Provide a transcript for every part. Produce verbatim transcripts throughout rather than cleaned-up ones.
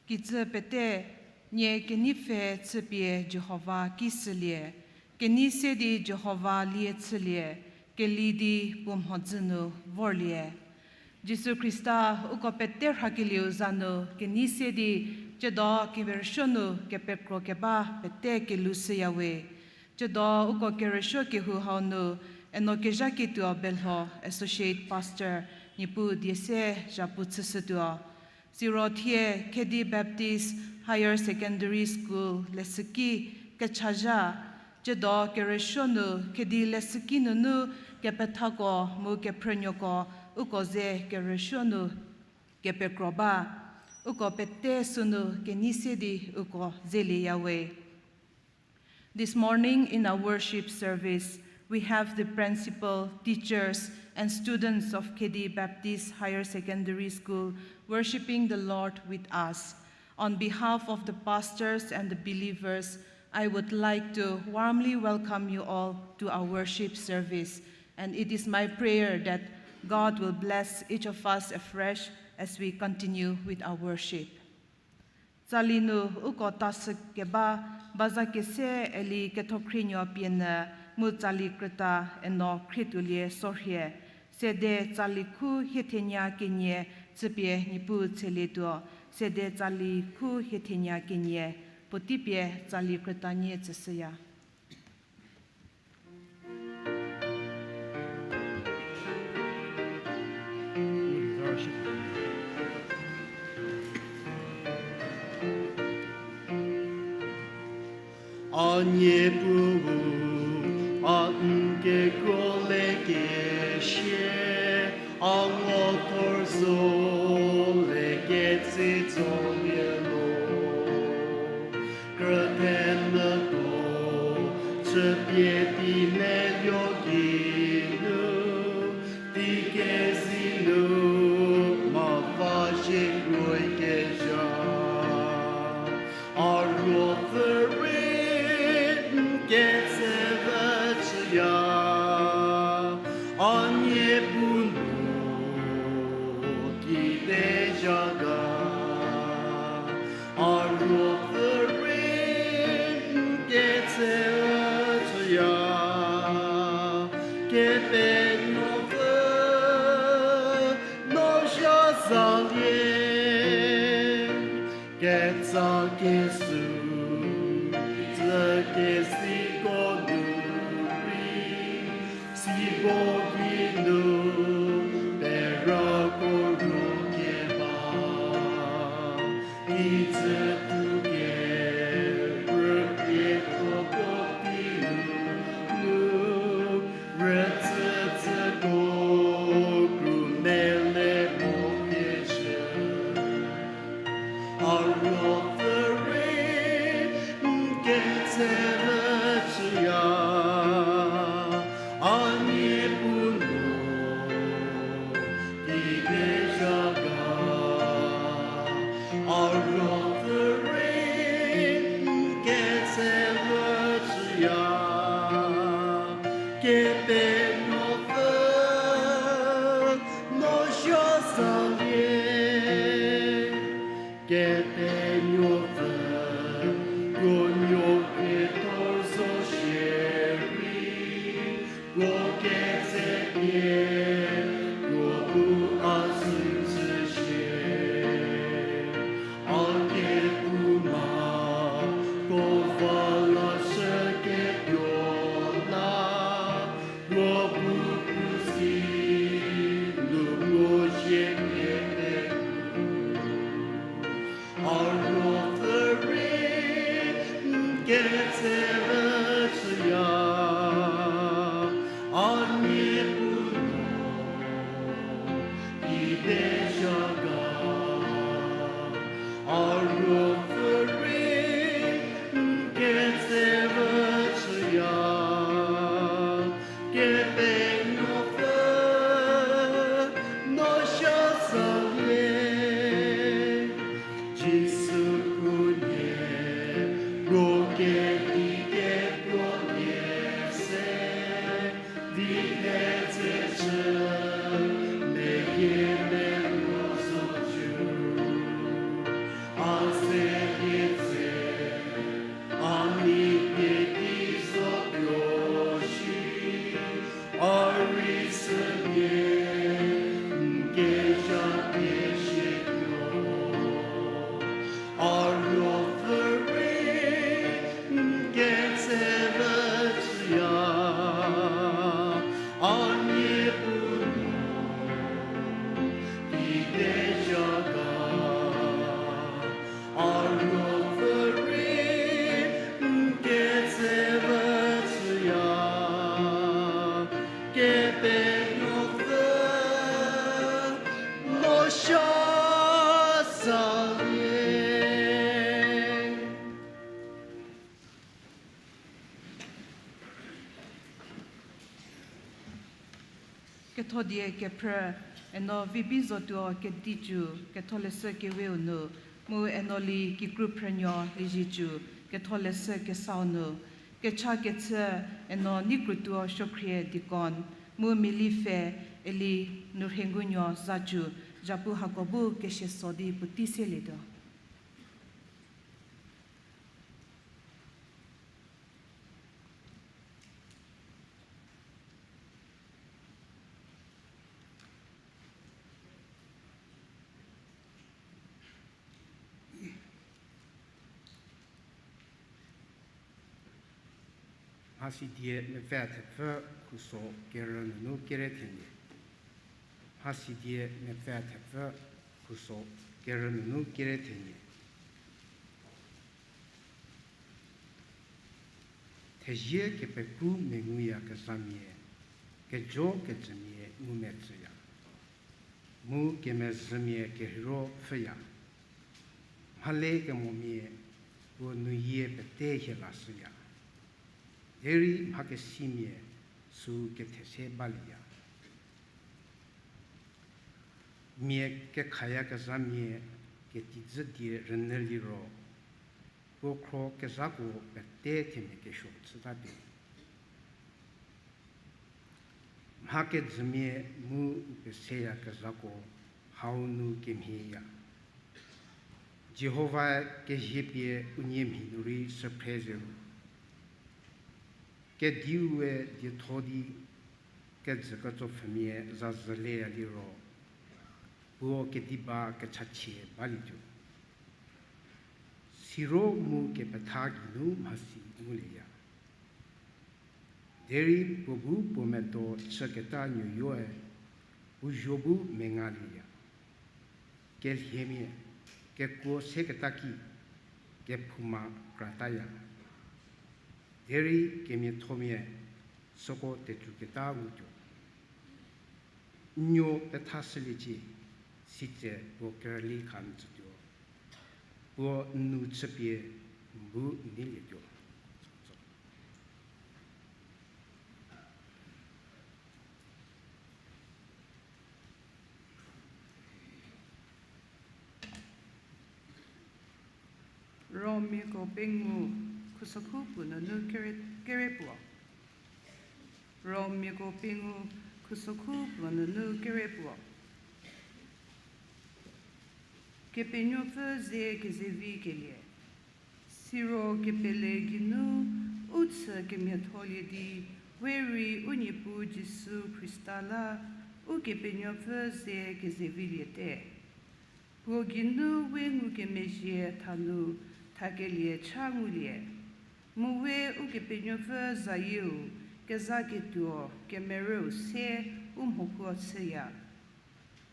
Kijü pete, nie kenei pfhe chüpie Jihova ki shülie, kenei se di Jihova lie chülie, keli di puo mhodzü nu vorlie. Jisu Khrista uko pete rhakelieu za nu kenei se di, tsiedo kerüsuo nu kepekro keba pete kelou shüyawe. Tsiedo uko kerüsuo kehou hau nu, eno kezhaketuo Belho Associate Pastor Niepuu die se zhapu chüshütuo. Siro thie Khedi Baptist Higher Secondary School leshüki kechazha, tsiedo kerüsuo nu Khedi leshüki nunu kepethako mu kephrünuoko uko ze kerüsuo nu kepekro ba, uko pete sünu kenei se di uko zelieyawe. This morning in our worship service, we have the principal, teachers, and students of Khedi Baptist Higher Secondary School worshiping the Lord with us. On behalf of the pastors and the believers, I would like to warmly welcome you all to our worship service, and it is my prayer that God will bless each of us afresh as we continue with our worship. Tsali nu uko tashü keba, baza kese eli kethokhrinuo pienyü mu tsali krüta eno khrietuolie sorhie, sede tsali khu hie thenie kenie chüpie Niepuu tshelietuo, sede tsali khu hie thenie kenie, puotei pie tsali krüta nie tsüshüya. A Niepuu, a n kekuo le kesie, a ngo thor zo le ketsi zolie lo. Krüthenmüko chüpie tei meluo geinu, tei kezei nu ma va zhie kroikezha. A ruopfü rei n ketsevü chüya, a Niepuu nu kide zha ga. A ruopfü rei n ketsevü chüya, Kepenuopfü no zha zalie, ketsa kesu, tsü kesiko nu rei, sibo geinu, perako ro keba. Kijü tuo kerüpie kropuo tei nunu, rütsütsüko kru mele mo kecü. A ruopfü rei n ketsevü chüya, a Niepuu nu kide zha ga. A ruopfü rei n ketsevü chüya, Kepenuopfü no zha zalie. Kepenuopfü, puo nuo kethor zo shierei, puo ketsepie, puo bu a sü tsüshie. A kephouma, puo va lashüketuo la, puo bu puo si nu puo zie pie peku. A ruopfü rei n ketsevü chüya, a Niepuu nu kide zha ga. A ruopfü rei n ketsevü chüya, Kepenuopfü no zha zalie. Jisu khunhie, puo kedi ke Kethodie kephrü, eno Vibi Zotuo Kedicü, Ketholeshü Keweu nu, mu eno Li Kikru Phrünuo Liezietsu, Ketholeshü Kesau nu, kecha kechü, eno Neikrutuo Suokhrie Deacon, mu Meli Pfhe, Eli Nurhengunuo Zatsu, zhapu hako bu keseso di puotei selietuo. Mhasidie mepfü thepfü khuso kerü nunu kere thenie. Mhasidie mepfü thepfü khuso kerü nunu kere thenie. Thezie kepekru menguyakezhamia, kejo kejümia ngumetsüya, mu kemezhümia kerheiro pfhüya. Mhale kemomia puo nuyie pete hie lashüya. Derei mhakesimia sü kethese balieya. Mia kekhayakezhamia ketijü die rünyü liro, puo khro kezhako pete themia kesuo chütatuo. Mhakejümia mu u peseyakezhako hau nu kemhieya. Jihova kezie pie unie mhi nu rei süphre zeru. Kediue dietho di kejü ketsopfhümia zazhü leya liro, puo kediba kechachie balietuo. Siro mu kepetha geinu mhasi ngulieya. Derei puo bu puo medo chüketa nuoyoe, puo zho bu mengalieya. Kelhiemia kekuo seketa ki, kephouma krataya. Derei kemiathomia süko tecüketa ngutuo. N nuo pethashüliecie, sitse puo kerüli kha ntsütuo. Puo n nu chüpie n bu n neilietuo. Romiako pengou, khusokhu puo nunu kere, kere puo. Romiako pengou, khusokhu puo nunu kere puo. Kepenuopfü ze kezevikelie. Siro kepele geinu u chü kemiatholie di, we rei u Niepuu Jisu Khrista la Ukepenuopfü ze kezeviliete. Puo geinu we ngukemezhie thanu thakelie cha ngulie. Mu we Ukepenuopfü zayieu kezhaketuo kemerüu se u mhokuo chüya.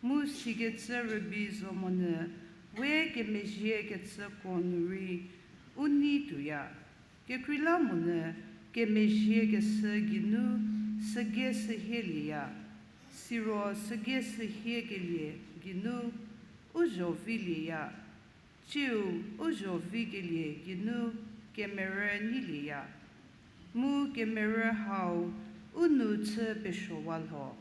Mu sikecü rübei zo monyü, we kemezhiekecüko nu rei u nei tuoya. Kekreilamonyü kemezhiekeshü geinu sügei sühielieya, siro sügei sühiekelie geinu u zho vilieya, tsiu u zho vikelie geinu kemerü neilieya. Mu kemerü hau u nou chü pesuowa lho.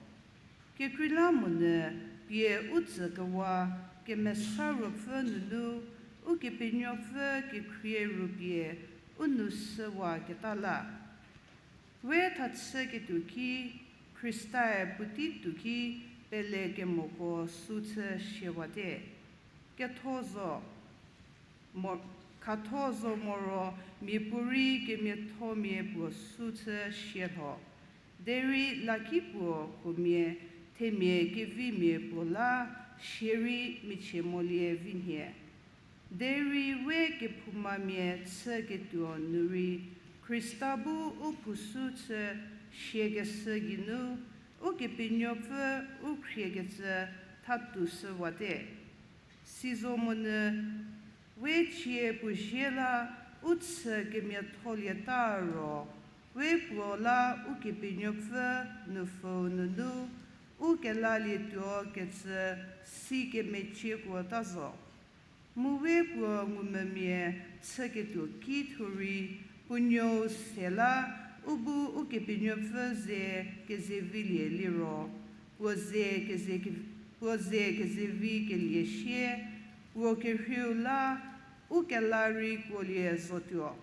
Kekreilamonyü pie u tsükewa Kemesa Ruopfü nunu Ukepenuopfü kekhrie rupie u nou süwaketa la. We thachüketuo ki, Khristae puotei tuo ki pele kemoko sü chü siawate. Ketho zo, mo, khatho zo moro miapuorei kemiathomia puo sü chü sia lho. Derei lakipuo huomia themia kevimia puo la sierei michie molie vi nhie. Derei we kephoumamia chüketuo nu rei Khrista bu u phousu chü siakeshü geinu Ukepenuopfü u khriekecü thatushüwate. Sizo monyü, we cie puo zie la u chü kemiatholieta ro, we puo la Ukepenuopfü nupfü nunu u kelalietuo kecü si kemeciekuota zo. Mu we puo ngumvümia chüketuo ki thuo rei, puo nuou se la u bu Ukepenuopfü ze kezevilie liro, puo ze keze ke-, puo ze kezevikelie sie, puo kerheiu la u kela rei kuolie zotuo.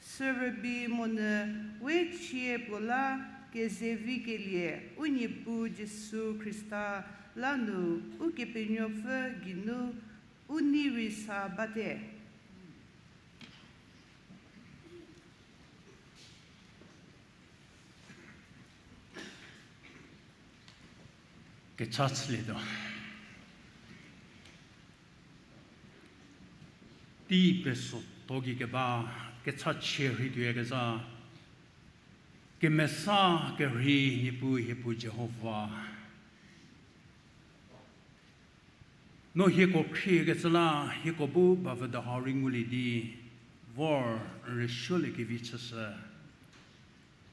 Sürübei monyü we chie puo la kezevikelie u Niepuu Jisu Khrista la nu Ukepenuopfü geinu u nei rei sa bate. Kecha chülietuo. Tei peso to gei keba kechachie rheituoyakezha, kemesa kerhei Niepuu hiepuu Jihova, no hieko khriekecü la hieko bu bavüdo hau rei ngulie di vor n rüsuoliekevi chüshü.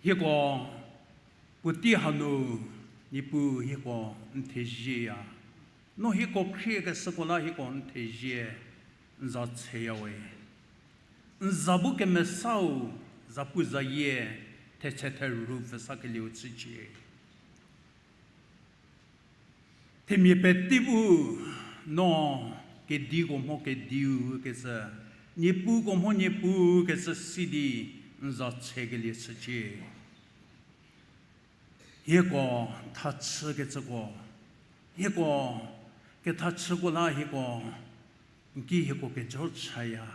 Hieko puotei hanu Niepuu hieko n thezieya. No hieko khriekeshüko la hieko n thezie, n za tseyawe. N za bu kemesau, zapuzayie, thetse theru pfü sakelieu chücie. Themia pete bu no kediko mho kediu kecü, niepuko mho niepuu kecü si di n za tsekelie chücie. Hieko thachükecüko, hieko kethachüko la hieko n ki hieko kejo chaya.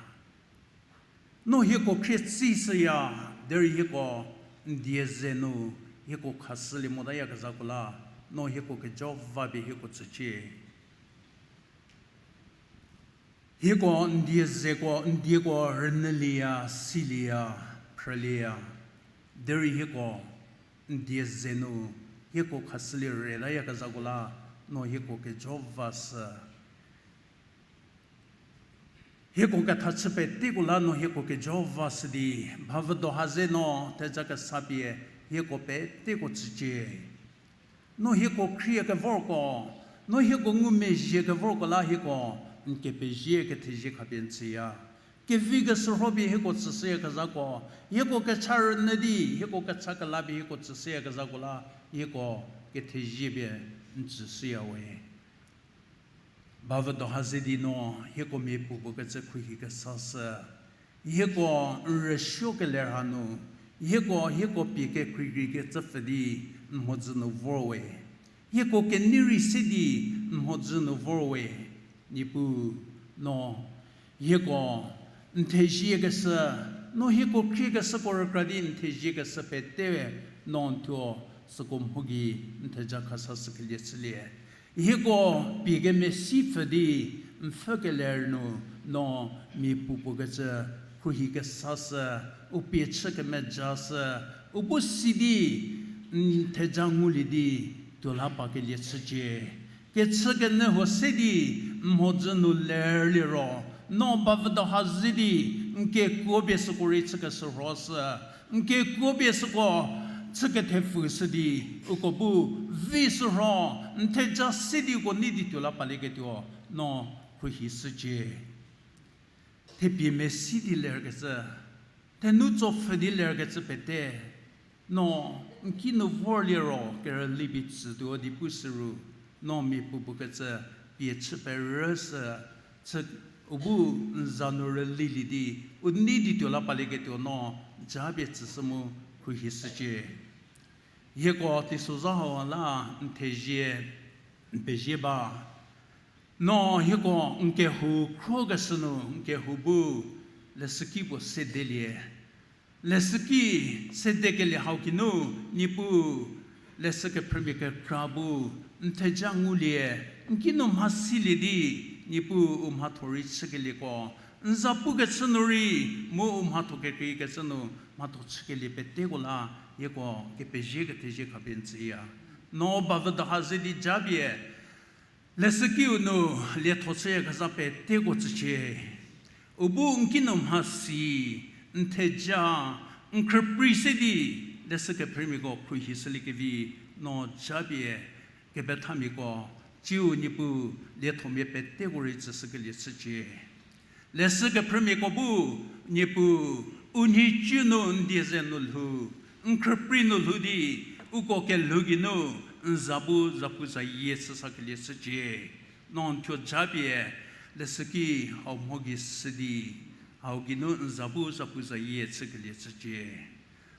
No hieko khrie tsishüya, derei hieko n die ze nu hieko khashülie motayakezhako la, no hieko kejo va pie hieko tsücie. Hieko n die zeko, n dieko rünyülieya, silieya, phrülieya, derei hieko n die ze nu hieko khashülie rütayakezhako la, no hieko kejo vashü. Hieko kethachü peteko la no hieko kejo vashü di, bavüdo ha ze no theja kesa pie hieko peteko tsücie. No hieko khriekevorko, no hieko ngumezhiekevorko la hieko n kepezie kethezie khapie n tsüya. Kevi keshürho pie hieko tsüshüyakezhako, hieko kecha rünyü di hieko kecha kela pie hieko tsüshüyakezhako la hieko kethezie pie n tsüshüya we. Bavüdo ha ze di no hieko mia puopuo kecü khruohi kesashü, hieko n rüsuo keler hanu, hieko, hieko pie kekreikrei kecü pfü di n mhodzü nu vor we. Hieko kenei rei se di n mhodzü nu vor we. Niepuu, no hieko n theziekeshü, no hieko khriekeshüko rükra di n theziekeshü pete, no n thuo süko mho gei n theja khasashükelie chülie. Hieko pie kemesi pfü di n pfhü keler nu, no mia puopuo kecü khruohi kesashü, u pie chü kemejashü, u bu si di n theja ngulie di tuo la pakelie chücie. Kechükenyü huo se di n mhodzü nu lerlie ro, no bavüdo ha ze di n kekuo pie süko rei chükeshürhoshü, n kekuo pie süko chü kethepfüshü di, uko bu vi shürho, n theja se di uko nei di tuo la palieketuo, no khruohi shücie. Thepie mesi di lerkecü, thenu tsopfhü di lerkecü pete, no n kinu vorlie ro kerüli pie tsütuo di pushü ru, no mia puopuo kecü pie chü perüshü, chü, u bu n za nu rülilie di u nei di tuo la palieketuo no japie tsüshü mu khruohi shücie. Hieko teisozha hau la n thezie, n pezie ba. No hieko n kehou khrokeshü nu n kehou bu leshüki puo sedelie. Leshüki sedekelie hau kinu, Niepuu, leshü kephrümia kekra bu n theja ngulie, n kinu mhasilie di, Niepuu u mhatho rei chükelieko, n za pukecü nu rei, mu u mhatho kekreikecü nu mhatho chükelie peteko la, hieko kepezie kethezie khapie n tsüya. No bavüdo ha ze di japie leshükiu nu lietho chüyakezha peteko tsücie. U bu n kinu mhasi, n theja, n khrüprei se di leshü kephrümiako khruohi shüliekevi, no japie kepethamiako, tsiu Niepuu liethomia peteko rei tsüshükelie chücie. Leshü kephrümiako bu, Niepuu, u nhicu nu n die ze nu lhou, n khrüprei nu lhou di, uko kelhou geinu, n za bu zapu zayie chü sakelie chücie. No n thuo japie leshüki hau mho gei si di, hau geinu n za bu zapu zayie chükelie chücie.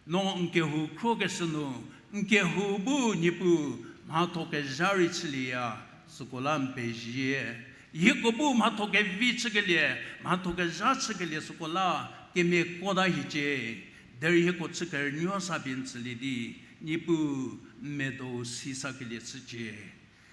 No n kehou khruokeshü nu, n kehou bu Niepuu mhatho kezha rei chülieya, süko la n pezie. Hieko bu mhatho kevi chükelie, mhatho kezha chükelie süko la kemiakota hiecie. Derei hieko chü kerünuo sa pie n tsülie di, Niepuu n medo si sakelie chücie.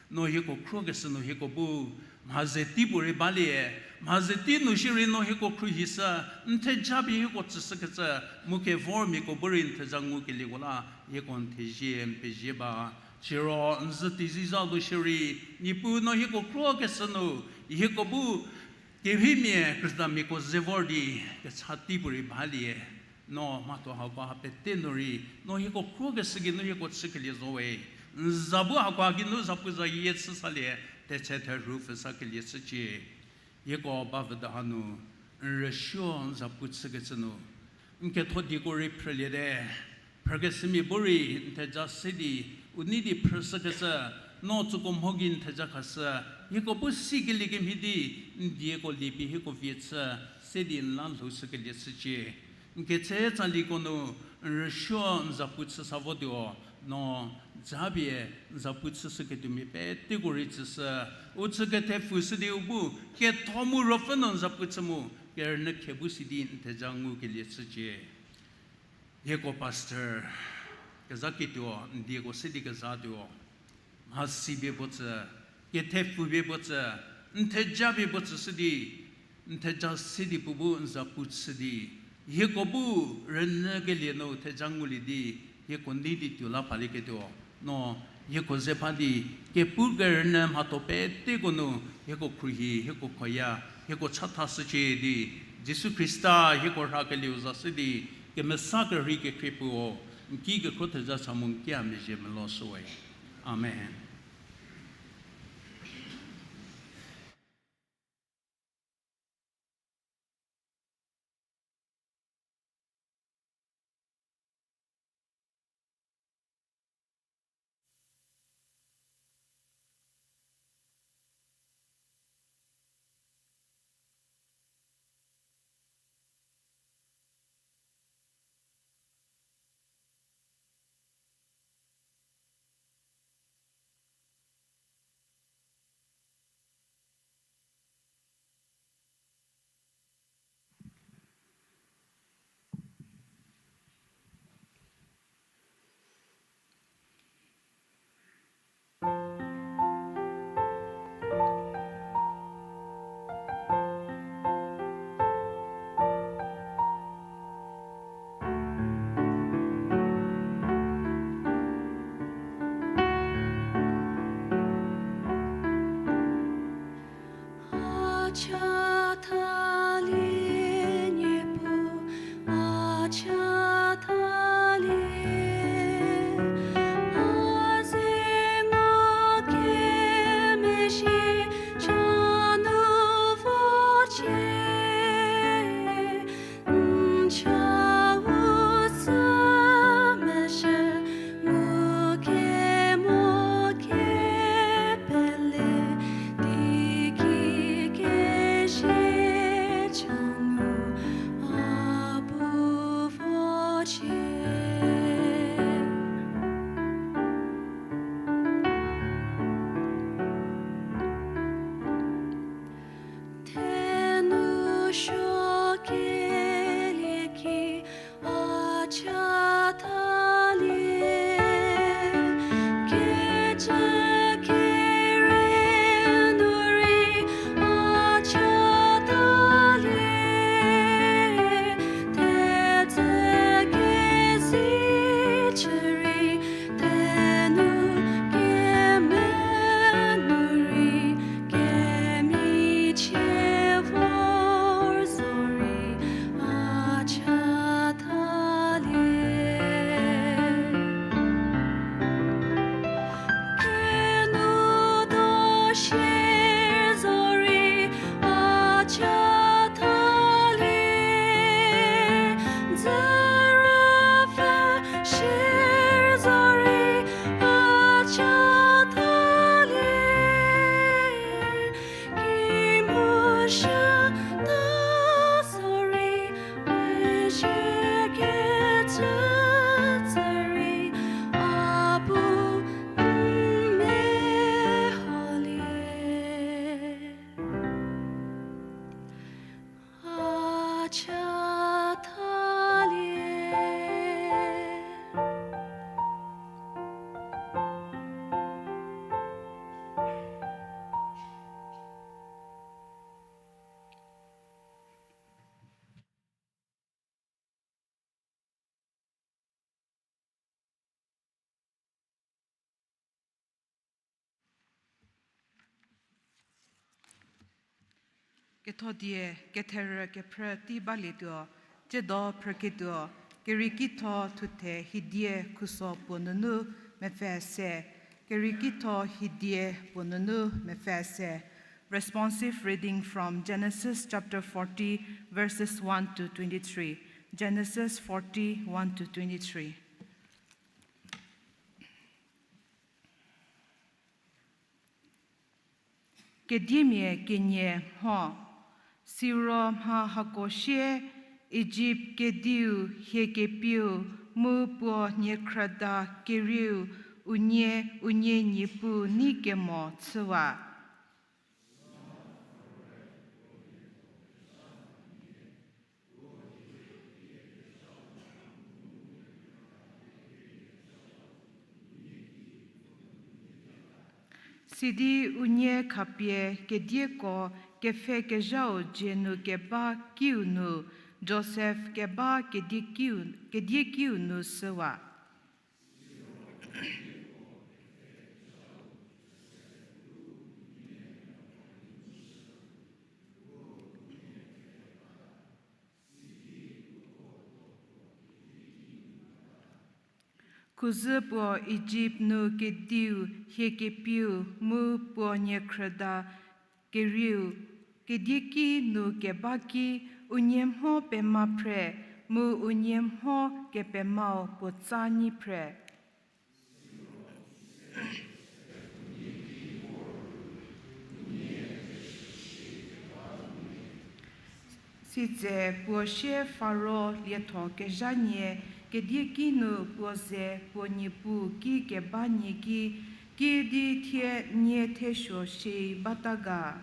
No hieko khruokeshü nu hieko bu mha ze tei puorei balie, mha ze tei nu shierei no hieko khruohishü, n theja pie hieko tsüshükecü, mu kevormiako bu rei n theja ngukelieko la hieko n thezie n pezie ba. Siro n zhü teizie za zo shierei, Niepuu no hieko khruokeshü nu, hieko bu kevimia krütamiako ze vor di, kecha tei puorei balie. No mhatho hako ha pete nu rei, no hieko khruokeshü geinu hieko chükelie zo we. N za bu hako ha geinu zapu zayie chü salie, teche therhu pfü sakelie chücie. Hieko ba vüda hanu, n rüsuo n zapu chükecü nu, n ketho dieko rei phrüliete. Phrükeshümia bu rei n theja se di, u nei di phrüshükecü, no tsüko mho gei n theja khashü, hieko bu sikelie kemhie di, n dieko liepie hieko vie chü, se di n la lhoushükelie chücie. N ketse tsaliko nu, n rüsuo n zapu chü sa votuo, no japie n zapu chüshüketuomia peteko rei tsüshü, u chü kethepfüshü di u bu, ketho mu ruopfü nu n zapu chü mu, kerünyü khe bu si di n theja ngukelie chücie. Hieko pastor kezhaketuo, n dieko se di kezhatuo, mhasi pie puo tsü, kethepfü pie puo tsü, n theja pie puo tsüshü di, n theja se di puo bu n zapu chü di, hieko bu rünyükelie nu theja ngulie di, hieko nei di tuo la palieketuo, no hieko ze ba di, kepu kerünyü mhatho peteko nu hieko khruohi, hieko khoya, hieko chathashücie di, Jisu Khrista hieko rhakelieu zashü di, kemesa kerhei kekhrie puo, n ki kekhro theja cha mu n ki a mezhie meloshüwe. Amen. Kethodie ketherü kephrü tei balietuo, tsiedo phrüketuo, keriekitho thuthe hidie khuso puo nunu mepfü se, keriekitho hidie puo nunu mepfü se. Responsive reading from Genesis chapter forty, verses one to twenty-three. Genesis forty, one to twenty-three. Kediemia kenie mho. Siro mha hako sie, Ijipt kediu hie kepieu mu puo niekhrüda kerieu unie unie niepu nei kemo chüwa. Sidi unie khapie kedieko kepfhekezhau dzie nu keba kiu nu, Josef keba kedie kiu, kedie kiu nu shüwa. Khuzhü puo Ijipt nu kediu hie kepieu mu puo niekhrüda kerieu, kedie ki nu keba ki, unie mho pema phre, mu unie mho kepemau puotsa nyi phre. Sitse puo sie Faro lietho kezha nie, kedie ki nu puo ze puo niepu ki keba nie ki, kiüdi thie nie thesuo shi bata ga.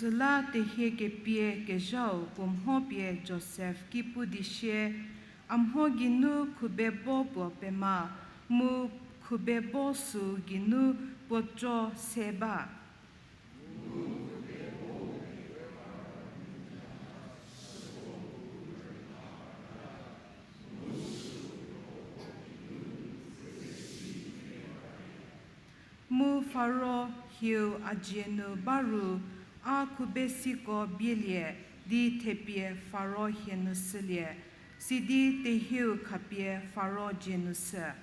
Süla tehie kepie kezhau puo mho pie Josef ki pu di sie, a mho geinu khubebo puo pema, mu khubebo süu geinu puo co se ba. Mu Faro hieu a dzie nu ba ru, a khubesiko bielie di thepie Faro hie nu shülie, sidi tehieu khapie Faro dzie nu shü.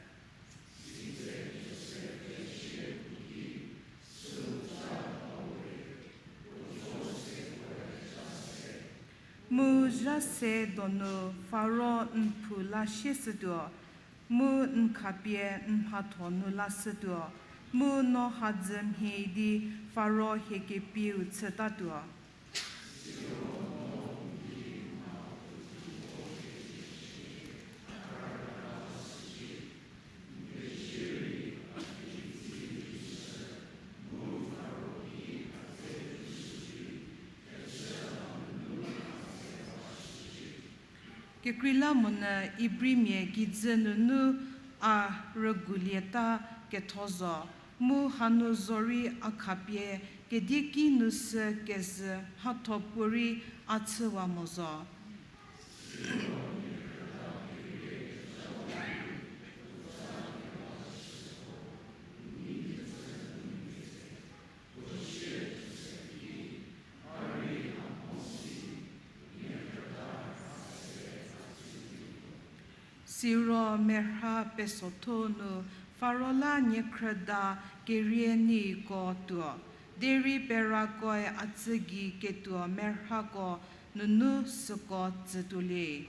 Mu zha se donu Faro n phou la sieshütuo, mu n khapie n mhatho nu lashütuo, mu no hadzü mhie di Faro hie kepieu chütatuo. Kekreilamonyü Ibrimia kijü nunu a rügulieta ketho zo, mu hanu zorei a khapie kedie ki nu sü kezhü mhatho puorei a chüwa mo zo. Siro merha pesotho nu Faro la niekhrüda kerie niko tuo, derei perakoe a tsü gei ketuo merhako nunu süko tsütuolie.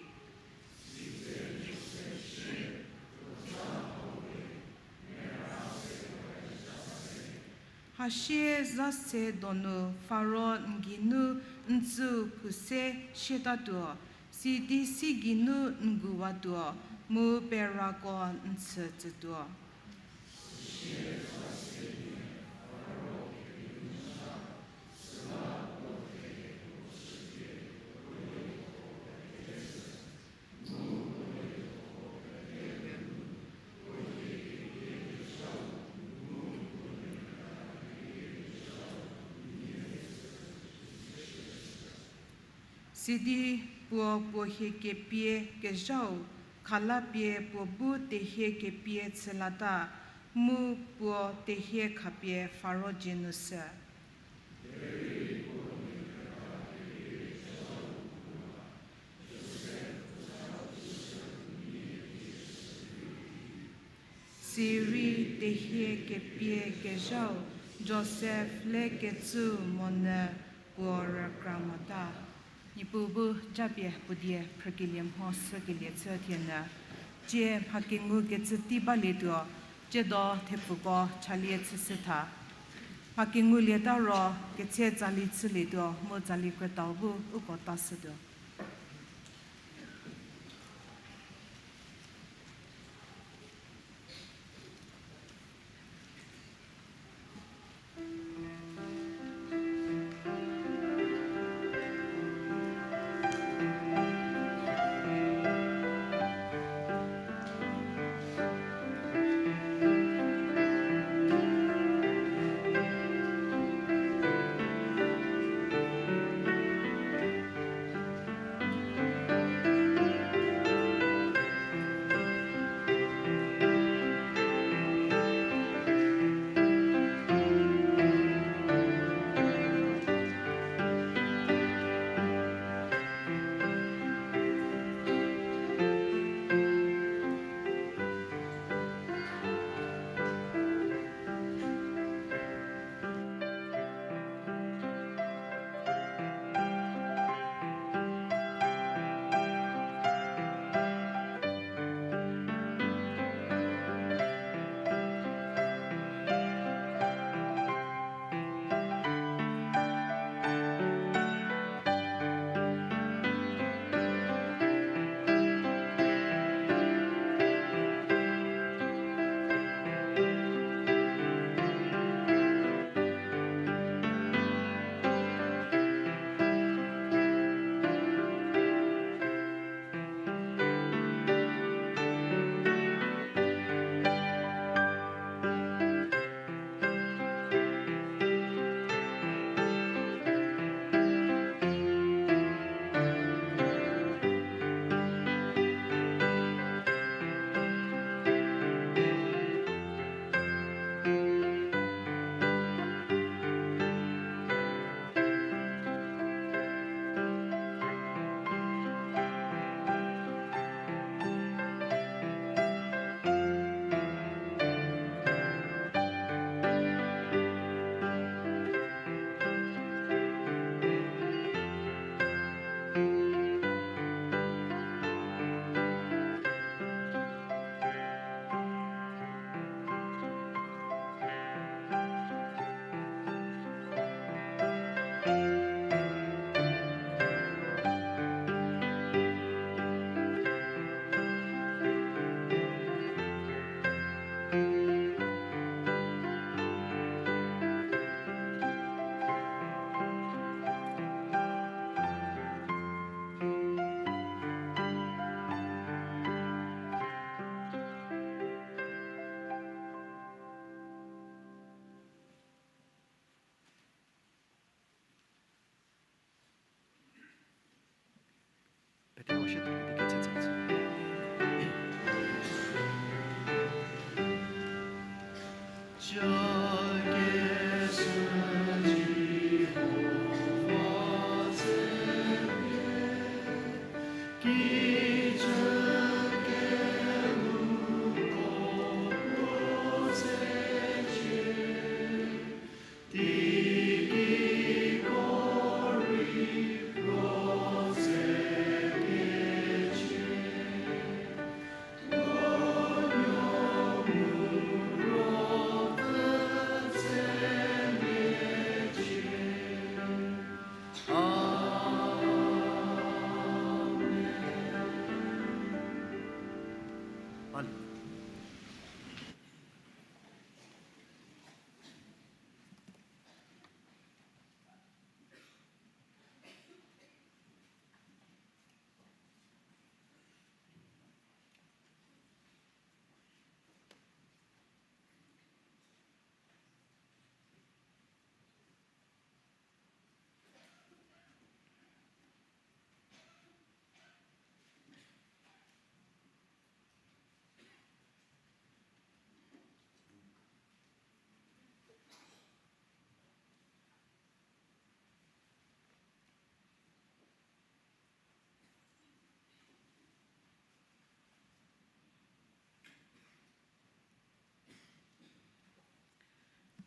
Hasie zha se donu Faro n geinu n tsüu phou se siatatuo, sidi si geinu n guwatuo, mu perako n chü tsütuo. Sidi puo puo hie kepie kezhau, khalapie puo bu tehie kepie chülata, mu puo tehie khapie Faro dzie nu sü. Sirei tehie kepie kezhau, Josef le kecü monyü puo rükra mota. Niepuu bu japie puo die phrükelie mho sükelie chü thienyü. Tsie mha kengu kecü tei balietuo, tsiedo thepfuko chalie chüshü tha. Mha kengulieta ro ketse tsali chülietuo mu tsali krütau bu uko tashütuo.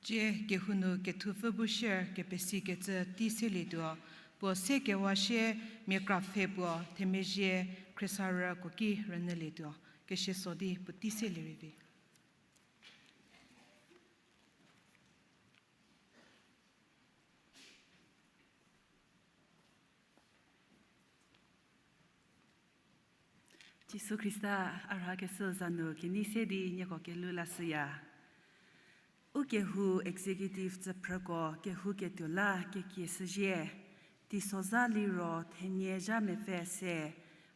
Cie kehou nu kethupfü bu shier kepesikecü tei selietuo, puo se kewa shie mia kra pfhe puo themezhie khriesarüko ki rünyülietuo, keshie so di puotei selie rei vi. Jisu Khrista a rhakeshü za nu kenei se di nieko kelhou lashüya. Ukehou executive tsüphrüko kehouketuo la kekie shüzhie, teisozha liro thenie zha mepfü se,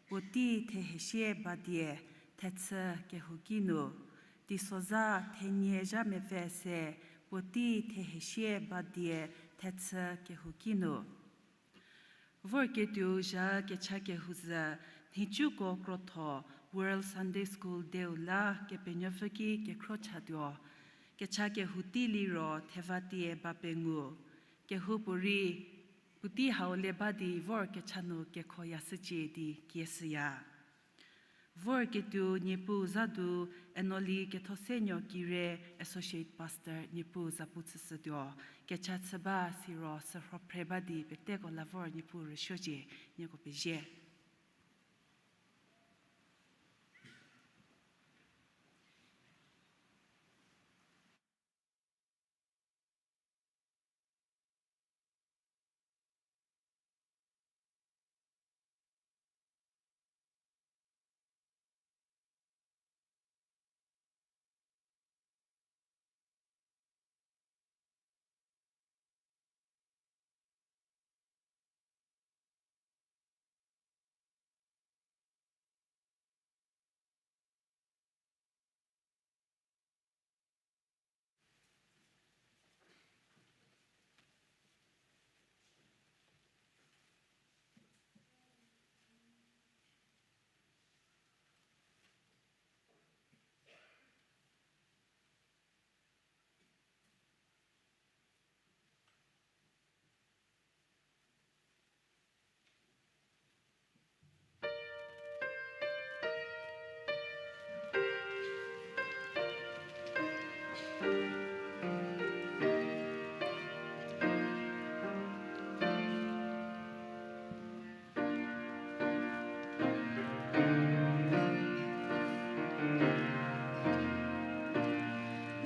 puotei thehesie ba die thechü kehouki nu. Teisozha thenie zha mepfü se, puotei thehesie ba die thechü kehouki nu. Vorketuou zha kecha kehou zhü, nhicuko krotho World Sunday School Day-u la Kepenuopfü ki kekhro chatuo. Kecha kehou tei liro theva tie ba pengou. Kehoupuorei puotei hau le ba di vor kecha nu kekhoyashücie di kieshüya. Vorketuou Niepuu za du Enoli Kethosenuo Kire, Associate Pastor, Niepuu zapu chüshütuo. Kecha chü ba siro sürho phre ba di peteko la vor Niepuu rüsuocie, nieko pezie.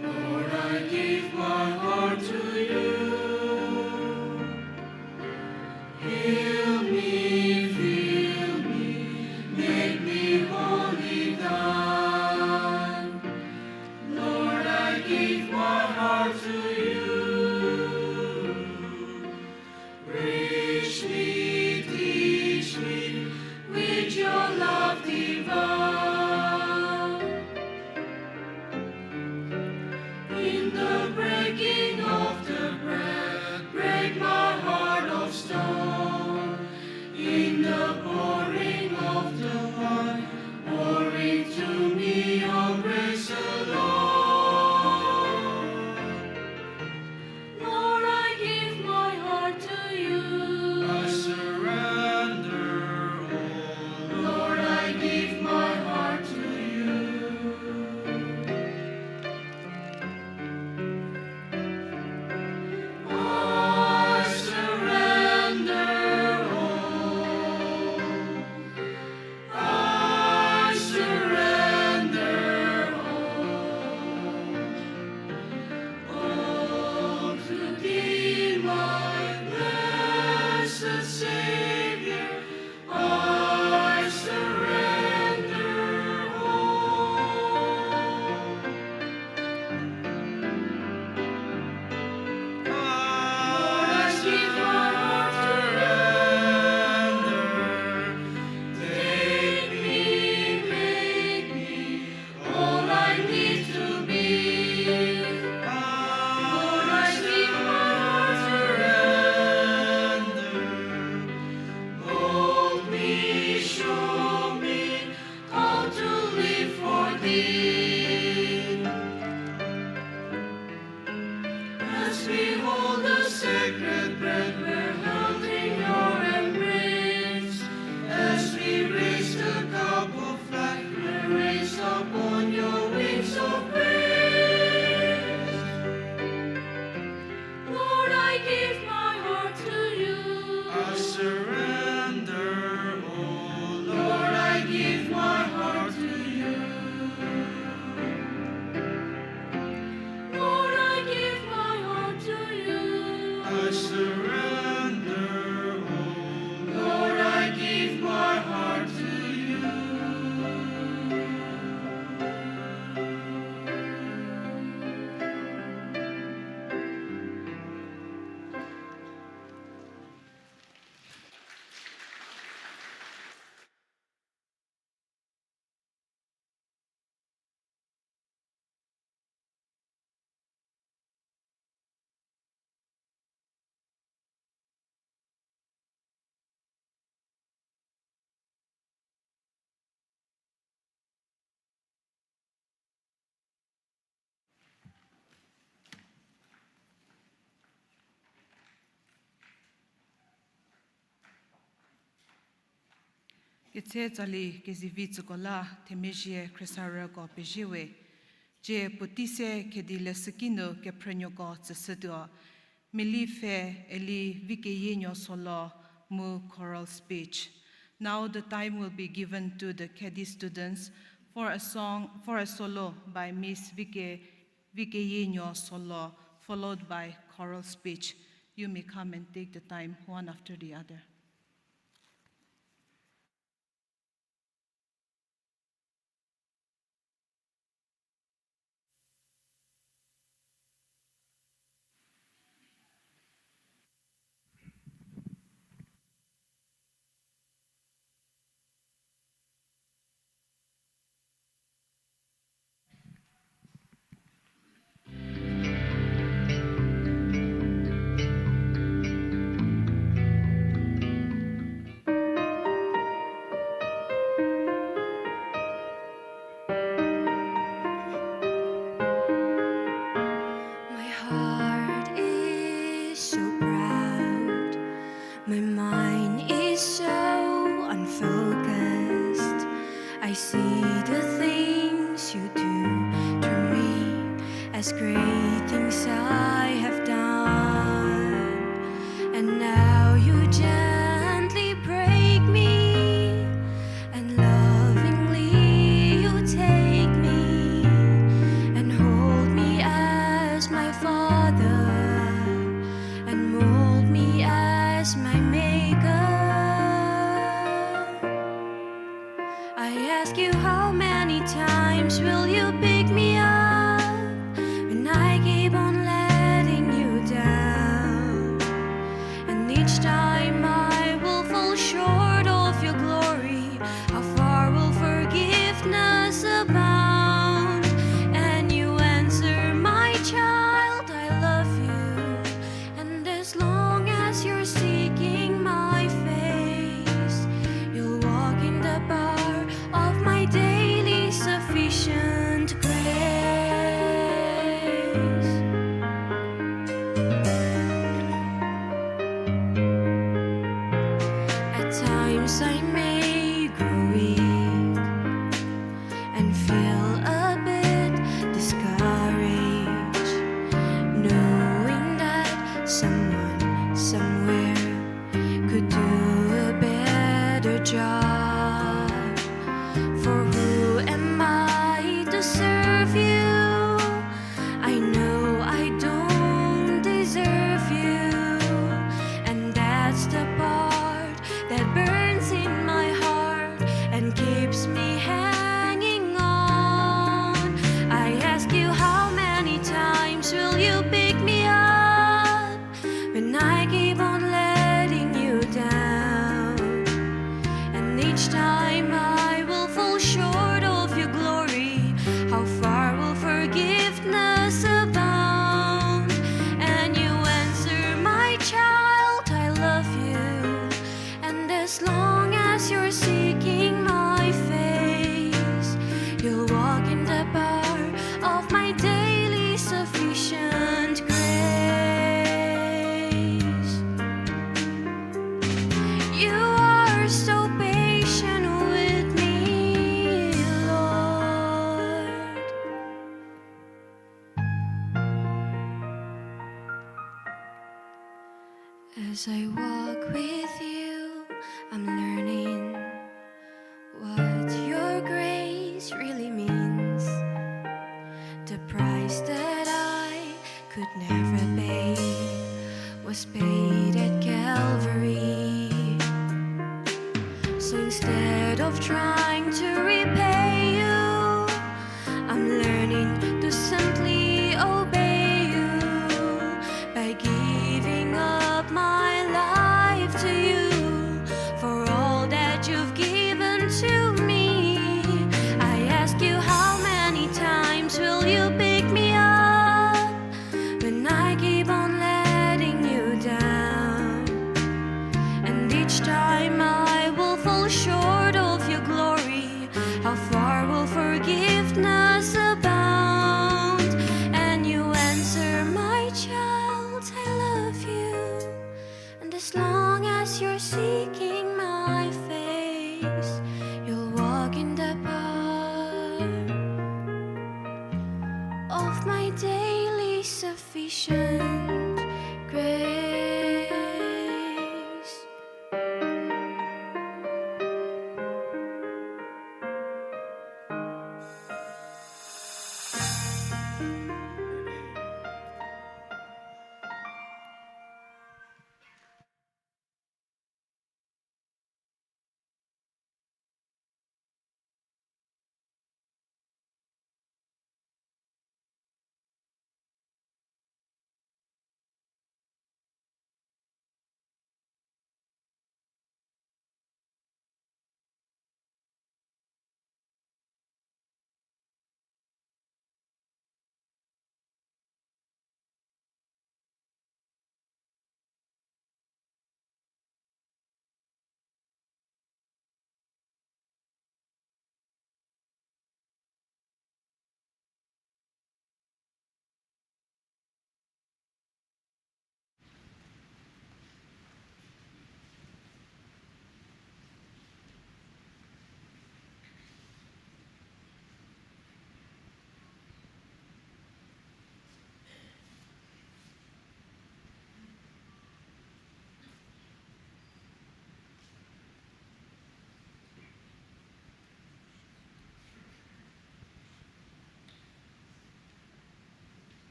Lord, I give my heart to you. Heal me, fill me, make me wholly thine. Lord, I give my heart to you. Reach me, teach me with your love divine. In the breaking of the bread, break my heart of stone. In the pouring of the wine, pour into me your grace alone. Lord, I give my heart to you. I surrender all. Lord, I give my heart to you. I surrender all. I surrender all. All to thee, my blessed Savior, I surrender all. I surrender. Take me, make me all I need to be. Lord, I give my heart to surrender. Mold me, show me how to live for thee. As we hold the sacred bread, we're held in your embrace. As we raise the cup of life, we're raised upon your wings of grace. I surrender all. Lord, I give my heart to you. Ketse tsali kezivi tsüko la themezhie khriesarüko pezhie we. Tsie puotei se Khedi leshüki nu kephrünuoko tsüshütuo. Mili pfhe Eli Vikeyienuo Solo mu choral speech. Now the time will be given to the Khedi students for a song, for a solo by Miss Vike, Vikeyienuo Solo, followed by choral speech. You may come and take the time one after the other. My heart is so proud. My mind is so unfocused. I see the things you do to me as great things I have done. And now you gently break me, and lovingly you take me, and hold me as my father, and mold me as my maker. I ask you, how many times will you pick me up when I keep on letting you down? And each time I will fall short of your glory, how far will forgiveness abound? And you answer, my child, I love you. And as long as you're seeking my face, you'll walk in the power of my daily sufficient grace. At times I may grow weak and feel a bit discouraged, knowing that someone somewhere could do a better job. For who am I to serve you? I know I don't deserve you, and that's the part that burns in my heart and keeps me hanging on. I ask you, how many times will you pick me up when I keep on letting you down? And each time I will fall short of your glory, how far will forgiveness abound? And you answer, my child, I love you. And as long as you're seeking my face, you'll walk in the power of my daily sufficient grace. You are so patient with me, Lord. As I walk with you, I'm learning what your grace really means. The price that I could never pay was paid at Calvary. So instead of trying to repay you, I'm learning to simply obey you by giving up my life to you for all that you've given to me. I ask you, how many times will you pick me up when I keep on letting you down? And each time I will fall short of your glory, how far will forgiveness abound? And you answer, my child, I love you. And as long as you're seeking my face, you'll walk in the path of my daily sufficient grace.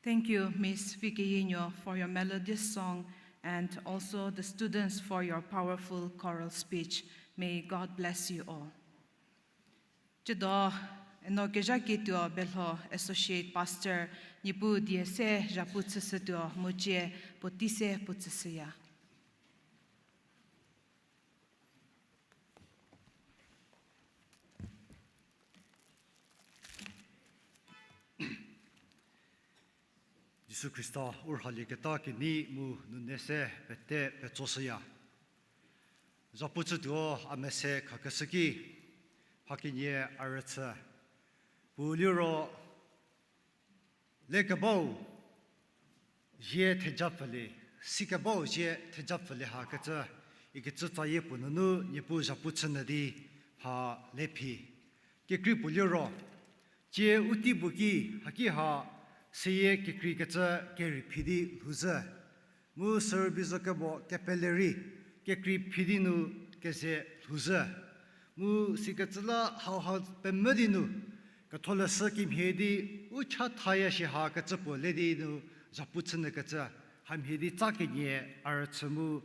Thank you, Miss Vikeyinyo, for your melodious song and also the students for your powerful choral speech. May God bless you all. Tsiedo, eno kezha ketuo Belho Associate Pastor Niepuu die se zhapu chüshütuo mu cie puotei se puo chüshüya. Jisu Khrista u rhalieketa kenei mu nune se pete petsoshüya. Zhapu chütuo a mese khakeshü ki, mha kenie a rüchü. Puo liro, lekebau zie thejapfülie, sikebau zie thejapfülie hakecü, ikecü tsayie puo nunu Niepuu zhapu chünyü di mha le phi. Kekrei puo liro, cie u tei bu ki haki ha seyie kekreikecü kerei phi di lhouzhü. Mu sürübei zo kemo kepele rei kekrei phi di nu keze lhouzhü. Mu sikecü la hauha pemvü di nu, ketholeshü kimhie di u chathaya shi hakecü puo le di nu zhapu chünyükecü, hamhie di tsa kenie a rüchü mu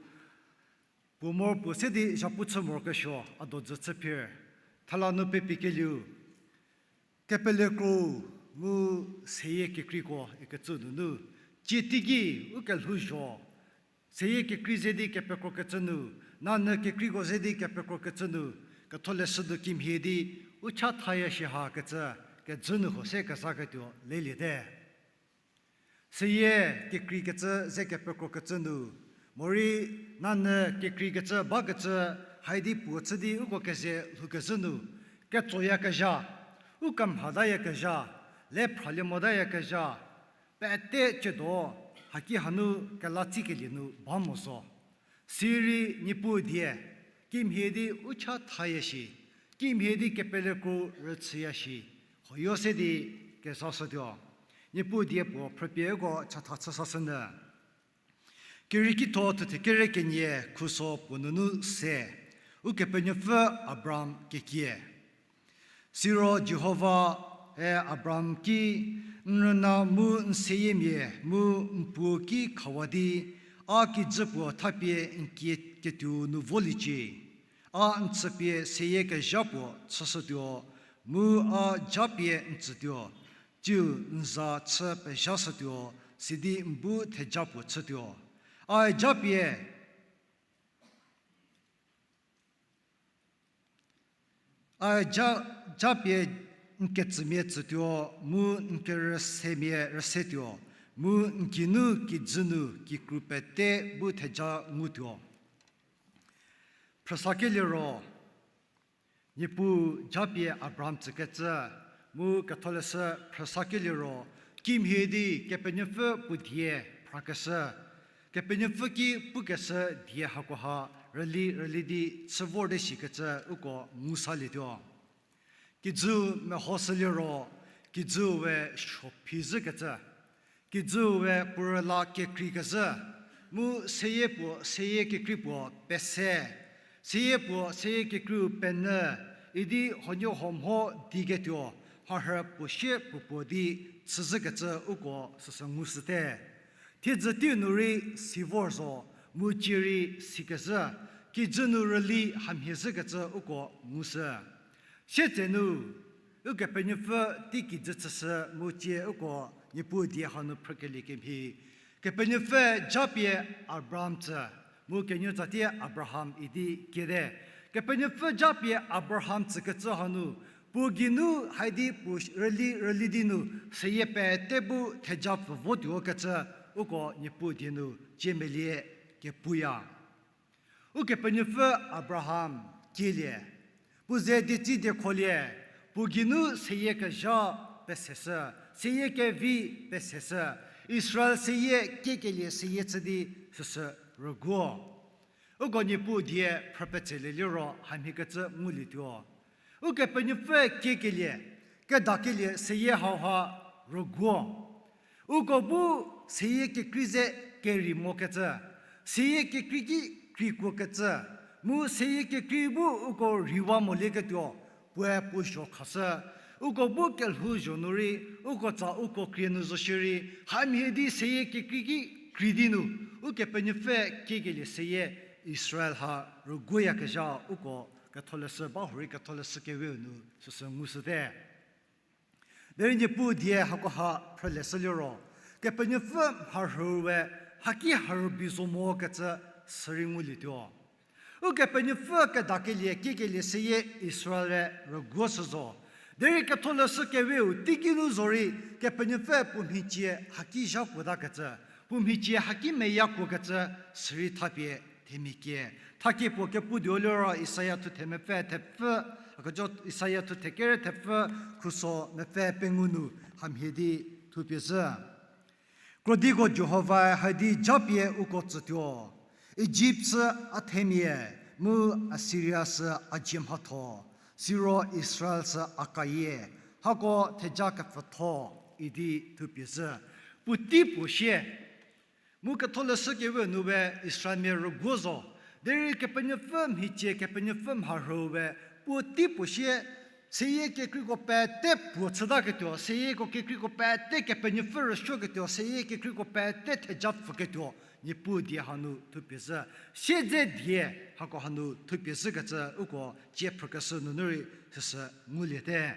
puo mor puo se di zhapu chü morokesuo a dodzü chü phir. Thela nu pepikelieu, kepele kro mu seyie kekreiko ikecü nunu, cie teiki u kelhouzho, seyie kekrei ze di kepekrokecü nu, nanyü kekreiko ze di kepekrokecü nu, ketholeshü nu kimhie di u chathaya shi hakecü, kejü nu huo se kezaketuo leliete. Seyie kekreikecü ze kepekrokecü nu, morei nanyü kekreikecü bakecü, haidi puo chü di uko keze lhoukezhü nu, ketsoyakezha, u kemhatayakezha, le phralie motayakezha, pete tsiedo, haki hanu kelatsikelie nu ba mo zo. Sirei Niepuu die, kimhie di u chathaya shi, kimhie di kepele kro rüchüya shi, huoyo se di kezashütuo. Niepuu die puo phrüpie uko chatha chüsashünyü. Kerieki thuo thuthe kere kenie khuso puo nunu se, Ukepenuopfü Abraham kekie. Siro Jihovae Abraham ki, N rüna mu n seyiemia mu n puo ki khawa di, a kijü puo thapie n kie ketuo nu voliecie. A n chüpie seyie kezha puo chüshütuo, mu a japie n tsütuo, tsiu n za chü pezhashütuo, sidi n bu theja puo chütuo. A japie A ja, japie n ketsümia tsütuo, mu n kerüsemia rüsetuo, mu n geinu kijü nu kikru pete bu theja ngutuo. Phrüsakelie ro, Niepuu japie Abraham tsükecü, mu ketholeshü phrüsakelie ro, kimhie di Kepenuopfü puo die phrakeshü, Kepenuopfü ki pukeshü die hakoha rüli rüli di chü vorte shikecü uko ngusalietuo. Kijü mehoshülie ro, kijü we suo phi zhükecü, kijü we puo rüla kekrei kezhü, mu seyie puo seyie kekrei puo pese, seyie puo seyie kekreiu penyü, idi huonuo huo mho diketuo, mharhü puo sie puo puo di chüzhükecü uko süsü ngushüte. Thiedzü teiu nu rei si vor zo, mu cie rei si kezhü, kijü nu rüli hamhie zhükecü uko ngushü. Sietsenu, Ukepenuopfü tei kijü chüshü mu cie uko Niepuu die hanu phrükelie kemhie. Kepenuopfü japie Abraham tsü, mu kenuo tsatie Abraham idi kiete. Kepenuopfü japie Abraham tsükecü hanu, puo geinu haidi puo rüli rüli di nu, seyie pete bu theja pfü votuo kecü, uko Niepuu die nu, cie melie kepuya. Ukepenuopfü Abraham kielie, puo ze dietsi diekholie, puo geinu seyie kezha peseshü, seyie kevi peseshü, Israel seyie kiekelie seyie chü di süsü rüguo. Uko Niepuu die phrüpetselieliro hamhiekecü ngulietuo. Ukepenuopfü kiekelie, kedakelie seyie hauha rüguo. Uko bu seyie kekrei ze kerei mokecü, seyie kekrei ki kreikuokecü, mu seyie kekrei bu uko reiwa molieketuo, puoe puo zho khashü, Uko bu kelhou zho nu rei, uko tsa uko krie nu zo shierei, hamhie di seyie kekrei ki krei di nu, Ukepenuopfü kiekelie seyie Israel ha rüguoyakezha uko Ketholeshü ba hurei Ketholeshü Kewe-u nu süsü ngushüte. Derei Niepuu die hakoha phrüleshü liro, Kepenuopfü mharhüu we haki harübi zo mo kecü sürei ngulietuo. Ukepenuopfü kedakelie kiekelie seyie Israel-e rüguoshü zo. Derei Ketholeshü Kewe-u teiki nu zorei Kepenuopfü puo mhicie haki zhakuotakecü, puo mhicie haki meyakuokecü sürei thapie themia kie. Thakie puo kepu tuo liro Isaia thuthe mepfü thepfü, a kejo Isaia thuthe kere thepfü, khuso mepfü pengou nu hamhie di thupie zhü. Krodiko Jihovae hadi japie uko tsütuo, Ijipt sü a themia, mu Assiria sü a dzie mhatho, siro Israel sü a kayie, hako theja kepfütho, idi thupie zhü. Puotei puo sie, mu Ketholeshü Kewe nu we Israelmia rüguo zo. Derei Kepenuopfü mhicie, Kepenuopfü mharhüu we puotei puo sie, seyie kekreiko pete puo chütaketuo, seyieko kekreiko pete Kepenuopfü rüsuoketuo, seyie kekreiko pete theja pfüketuo, Niepuu die hanu thupie zhü. Siedze die hako hanu thupie zhükecü uko cie phrükeshü nunu rei süsü nguliete.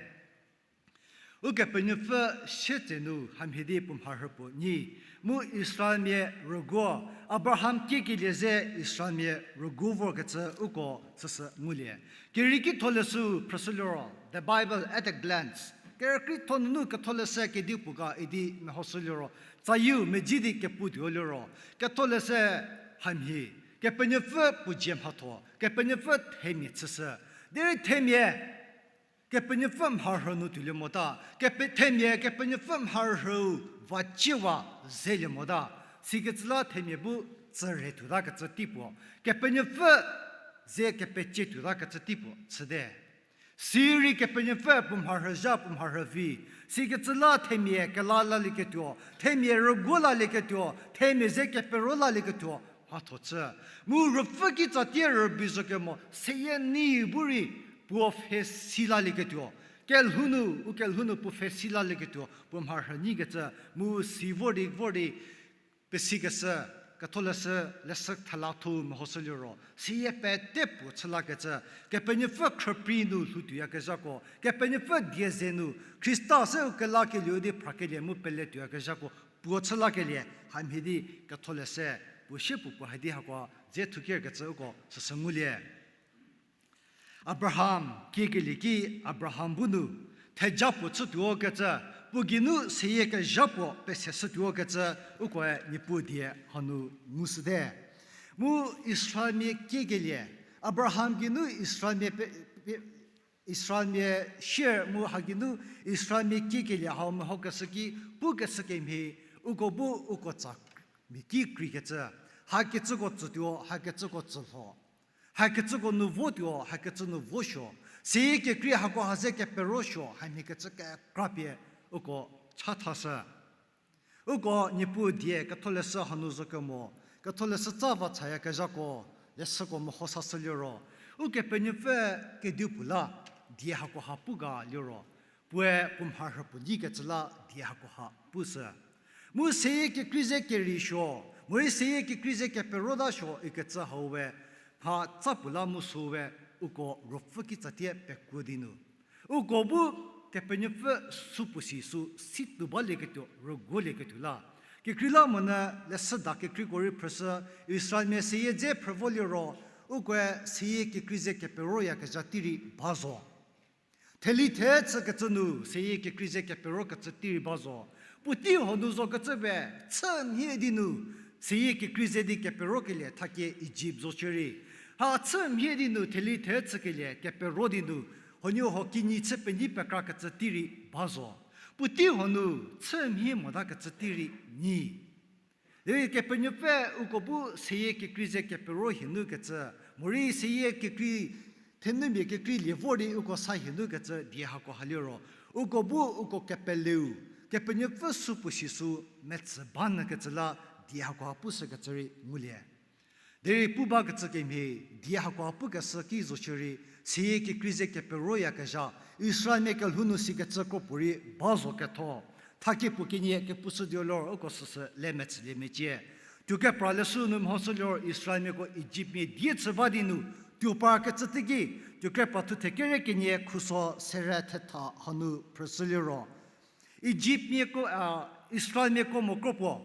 Ukepenuopfü sietse nu hamhie di puo mharhü puo nyi, mu Israelmia rüguo, Abraham kiekelie ze Israelmia rüguo vorkecü uko süsü ngulie. Kerieki tholeshü phrüshü liro, The Bible at a Glance, kerükrietho nunu Ketholeshü kedipuo ga idi mehoshü liro, tsayieu medzi di kepu tuo liro, Ketholeshü hamhie, Kepenuopfü puo dzie mhatho, Kepenuopfü themia chüshü. Derei themia Kepenuopfü mharhü nu tuolie mota, kepe-, themia Kepenuopfü mharhüu vaciewa zelie mota, sikecü la themia bu tsüre tuotakecü teipuo, Kepenuopfü ze kepecie tuotakecü teipuo chüte. Sirei Kepenuopfü puo mharhü zha puo mharhü vi, sikecü la themia kela lalieketuo, themia rüguo lalieketuo, themia ze kepero lalieketuo, mhatho chü. Mu ruopfü kitsatie rübei zo kemo seyie ni bu rei puo pfhesi lalieketuo. Kelhou nu, u kelhou nu puo pfhesi lalieketuo, puo mharhü nyikecü, mu si vor di, vor di, pesikeshü, Ketholeshü, leshü thela thu mehoshü liro, seyie pete puo chü lakecü, Kepenuopfü khrüprei nu lhou tuoyakezhako, Kepenuopfü die ze nu, Khrista se u kelakelieu di phrakelie mu pele tuoyakezhako, puo chü lakelie, hamhie di Ketholeshü, puo sie puo puo hadi hako, dze thukerkecü uko süsü ngulie. Abraham, kiekelie ki Abraham bu nu, theja puo chütuo kecü, puo geinu seyie kezha puo peseshütuo kecü, ukoe Niepuu die hanu ngushüte. Mu Israelmia kiekelie, Abraham geinu Israelmia pe, pe, Israelmia share mu ha geinu Israelmia kiekelie hau mehokeshü ki, pukeshü kemhie, uko bu uko tsa mia ki kreikecü, hakecüko tsütuo, hakecüko tsülho. Hakecüko nu votuo, hakecü nu vosuo. Seyie kekrei hako ha ze keperosuo, hamhie kecü kekrapie uko chathashü. Uko Niepuu die Ketholeshü hanu zo kemo, Ketholeshü tsa va chayakezhako, leshüko meho sashü liro, Ukepenuopfü kedipuo la, die hako ha pu ga liro, puoe puo mharhü puo nyikecü la die hako ha pushü. Mu seyie kekrei ze kerei suo, morei seyie kekrei ze keperota suo ikecü hau we, mha tsa puo la mu sü we, uko ruopfü kitsatie pekuo di nu, uko bu Kepenuopfü supuo si sü situo balieketuo, rüguolieketuo la. Kekreilamonyü leshüda kekreiko rei phrüshü, Israelmia seyie dze phrü vo liro, ukoe seyie kekrei ze keperoyakezha tei rei ba zo. Theli the chükecü nu seyie kekrei ze keperokecü tei rei ba zo. Puotei hanu zokecü be, chü mhie di nu, seyie kekrei ze di keperokelie thakie Ijipt zo shierei. Ha chü mhie di nu theli the chükelie kepero di nu, huoniehuo kinyi chü penyi pekrakecü tei rei ba zo. Puotei hanu chü mhie motakecü tei rei nyi. Derei Kepenuopfü uko bu seyie kekrei ze kepero hie nu kecü, morei seyie kekrei thenumia kekrei lie vor di uko sa hie nu kecü die hako ha liro, uko bu uko kepeleu, Kepenuopfü supuo si sü metsü ba nyü kecü la die hako ha pushükecü rei ngulie. Derei pu bakecü kemhie, die hakoha pukeshü ki zo shierei, seyie kekrei ze keperoyakezha, Israelmia kelhou nu sikecü kropuorei ba zo ketho. Thakie puo kenie kepushütuo lor uko süsü le metsülie mecie. Tuo kepra leshü nu mehoshü liro Israelmiako Egyptmia die chü ba di nu, tuo parkecü teiki, tuo kepra thuthe kere kenie khuso sere thetha hanu phrüshü liro, Egyptmiako, a, Israelmiako mo kropuo,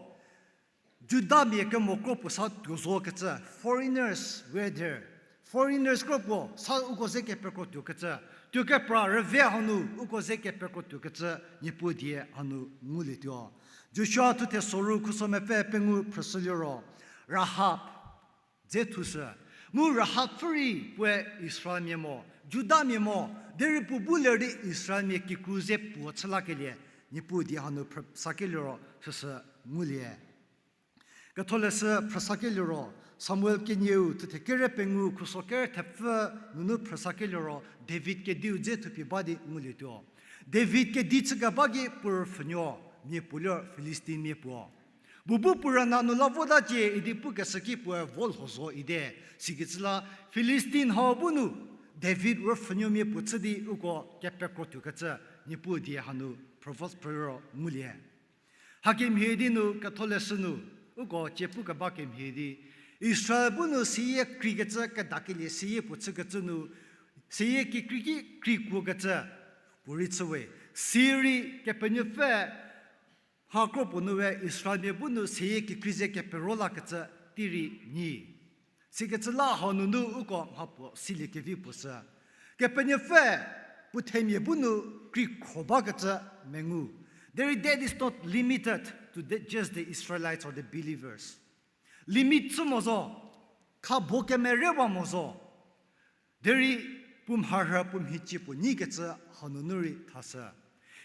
Judamia kemo kropuo sa tuo zokecü, foreigners were there. Foreigners kropuo sa uko ze kepekro tuokecü, tuo kepra rüve hanu uko ze kepekro tuokecü, Niepuu die hanu ngulietuo. Joshua thuthe soru khuso mepfü pengou phrüshü liro, Rahab dze thushü. Mu Rahab pfhü rei puoe Israelmia mo, Judamia mo, derei puo bu ler di Israelmia kikru ze puo chü lakelie, Niepuu die hanu phrüsakelie ro süsü ngulie. Ketholeshü phrüsakelie ro, Samuel kenieu thuthe kere pengou khuso kere thepfü nunu phrüsakelie ro, David kediu dze thupie ba di ngulietuo. David kedi chükeba ki puo rüpfhünuo mia puo liro Filistinmia puo. Puo bu puo rüna nu la votacie idi pukeshü ki puoe vo lho zo ide. Sikecü la Filistin hau bu nu David rüpfhünuomia puo chü di uko kepekro tuokecü, Niepuu die hanu Proverbs phrü ro ngulie. Hakemhie di nu ketholeshü nu, uko cie pukeba kemhie di, Israel bu nu seyie kreikecü kedakelie seyie puo chükecü nu, seyie kekrei ki kreikuokecü puorei chüwe. Sirei Kepenuopfü mha kropuo nu we Israelmia bu nu seyie kekrei ze kepero lakecü tei rei nyi. Sikecü la hau nunu uko mhapuo siliekevi puo sü, Kepenuopfü puo themia bu nu kreikhro bakecü mengu. Derei that is not limited to the, just the Israelites or the believers. Limit chü mo zo, khabo kemerewa mo zo. Derei puo mharhü puo mhicie puo nyikecü hau nunu rei thashü.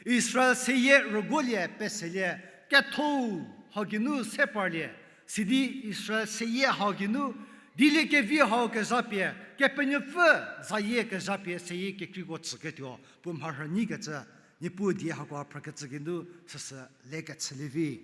Israel seyie rüguolie peselie, kethou hau geinu se parlie, sidi Israel seyie hau geinu, dieliekevi hau kezhapie, Kepenuopfü zayie kezhapie seyie kekreiko tsüketuo puo mharhü nyikecü, Niepuu die hakoha phrükecü geinu süsü lekechülie vi.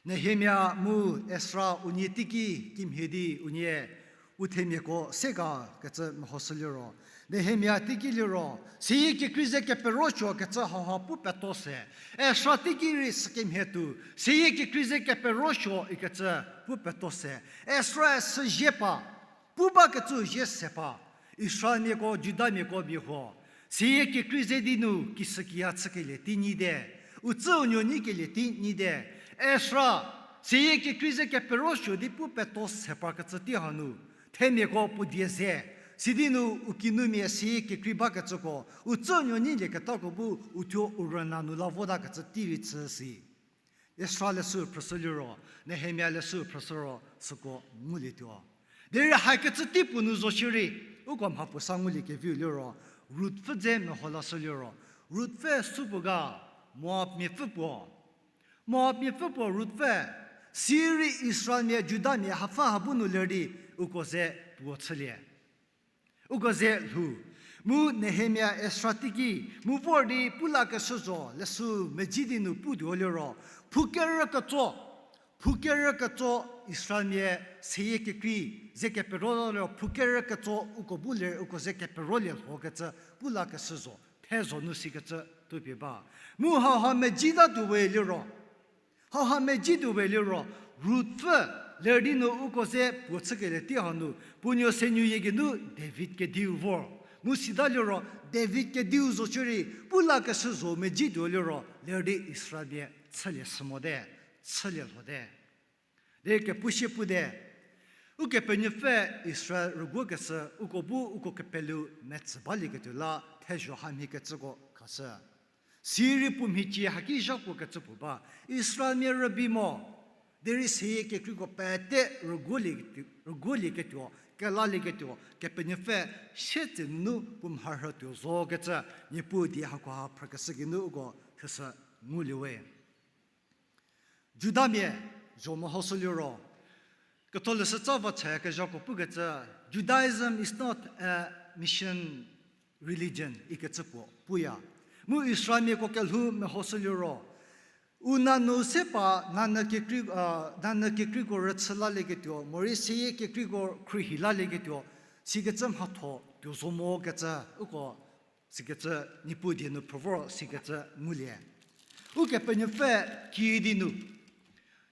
Nehemia mu Esra unie teiki kimhie di unie u themiako se ga kecü mehoshü liro, Nehemia teiki liro seyie kekrei ze kepero suo kecü hauha pu peto se. Esra teiki rei sükemhie tuo seyie kekrei ze kepero suo ikecü pu peto se. Esra süzie pa, pu bakecü zie se pa, Israelmiako, Judamiako mia huo seyie kekrei ze di nu kisükiya chükelie tei nyite, u tsüu nuo nyikelie tei nyite. Esra seyie kekrei ze kepero suo di pu peto se parkecü tei hanu, themiako puo die ze, sidi nu u kinumia seyie kekrei bakecüko u tsüu nuo nyilieketako bu u thuo u rüna nu la votakecü tei rei chü si. Esra leshü phrüshü liro, Nehemia leshü phrüshü ro süko ngulietuo. Derei haikecü tei puo nu zo shierei, uko mhapuo sa nguliekeviu liro, Rutpfü dze meho lashü liro, Rutpfü supuo ga, Moabmiapfü puo. Moabmiapfü puo Rutpfü, sirei Israelmia, Judamia hapfü ha bu nu ler di uko ze puo chülie. Uko ze lhou. Mu Nehemia Esra teiki mu vor di pu lakeshü zo leshü medzi di nu putuo liro, phu kerü ketso, phu kerü ketso Israelmia seyie kekrei ze kepero liro phu kerü ketso uko bu ler uko ze keperolie lhokecü pu lakeshü zo, the zo nu sikecü tupie ba. Mu hauha medzitatuo we liro, hauha medzituo we liro, Rutpfü ler di nu uko ze puo chükelie tei hanu, puo nuo senuoyie geinu David kediu vor. Mu sita liro, David kediu zo shierei, pu lakeshü zo medzituo liro, ler di Israelmia chülie sü mote, chülie lhote. Derei kepu sie pute, Ukepenuopfü Israel rüguokeshü, uko bu uko kepeleu metsü balieketuo la thezho hamhiekecüko khashü. Sirei puo mhicie haki zhapuo kecü puo ba, Israelmia rübei mo, derei seyie kekreiko pete rüguolie, rüguolieketuo, kelalieketuo, Kepenuopfü sietsenu puo mharhü tuo zokecü, Niepuu die hakoha phrükeshü geinu uko süsü ngulie we. Judamia, zo mehoshü liro, ketholeshü tsa va chaya kezhako pukecü, Judaism is not a mission religion ikecü puo puya. Mu Israelmiako kelhou mehoshü liro, U nanyü se pa nanyü kekrei, a, nanyü kekreiko rüchü lalieketuo, morei seyie kekreiko khruohi lalieketuo, sikecü mhatho tuo zo mo kecü, uko sikecü Niepuu die nu phrü vor sikecü ngulie. Ukepenuopfü kiüdi nu,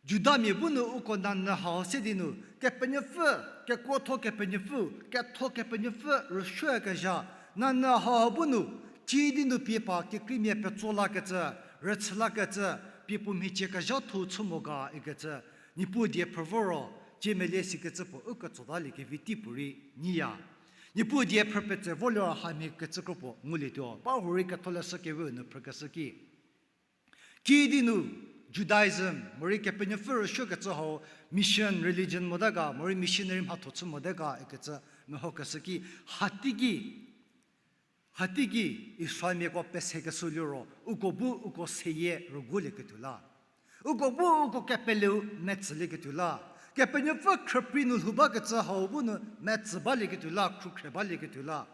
Judamia bu nu uko nanyü hau se di nu, Kepenuopfü, kekuotho Kepenuopfü, ketho Kepenuopfü rüsuoyakezha, nanyü hau bu nu, kiüdi nu pie pa kekreimia petso lakecü, rüchü lakecü, pie puo mhicie kezhatho chü mo ga ikecü, Niepuu die phrü voro, tsie melie sikecü puo u ketsotaliekevi tei puorei nyiya. Niepuu die phrü petse voliro hamhie kecü kropuo ngulietuo. Ba hurei Ketholeshü Kewe-u nu phrükeshü ki, kiüdi nu Judaism, morei Kepenuopfü rüsuokecü hau mission, religion mota ga, morei missionary mhatho chü mote ga ikecü mehokeshü ki, hatei ki, hatei ki Israelmiako pesekeshü liro, uko bu uko seyie rüguolieketuo la. Uko bu uko kepeleu metsülieketuo la. Kepenuopfü khrüprei nu lhou bakecü hau bu nu metsü balieketuo la, khrukhre balieketuo la.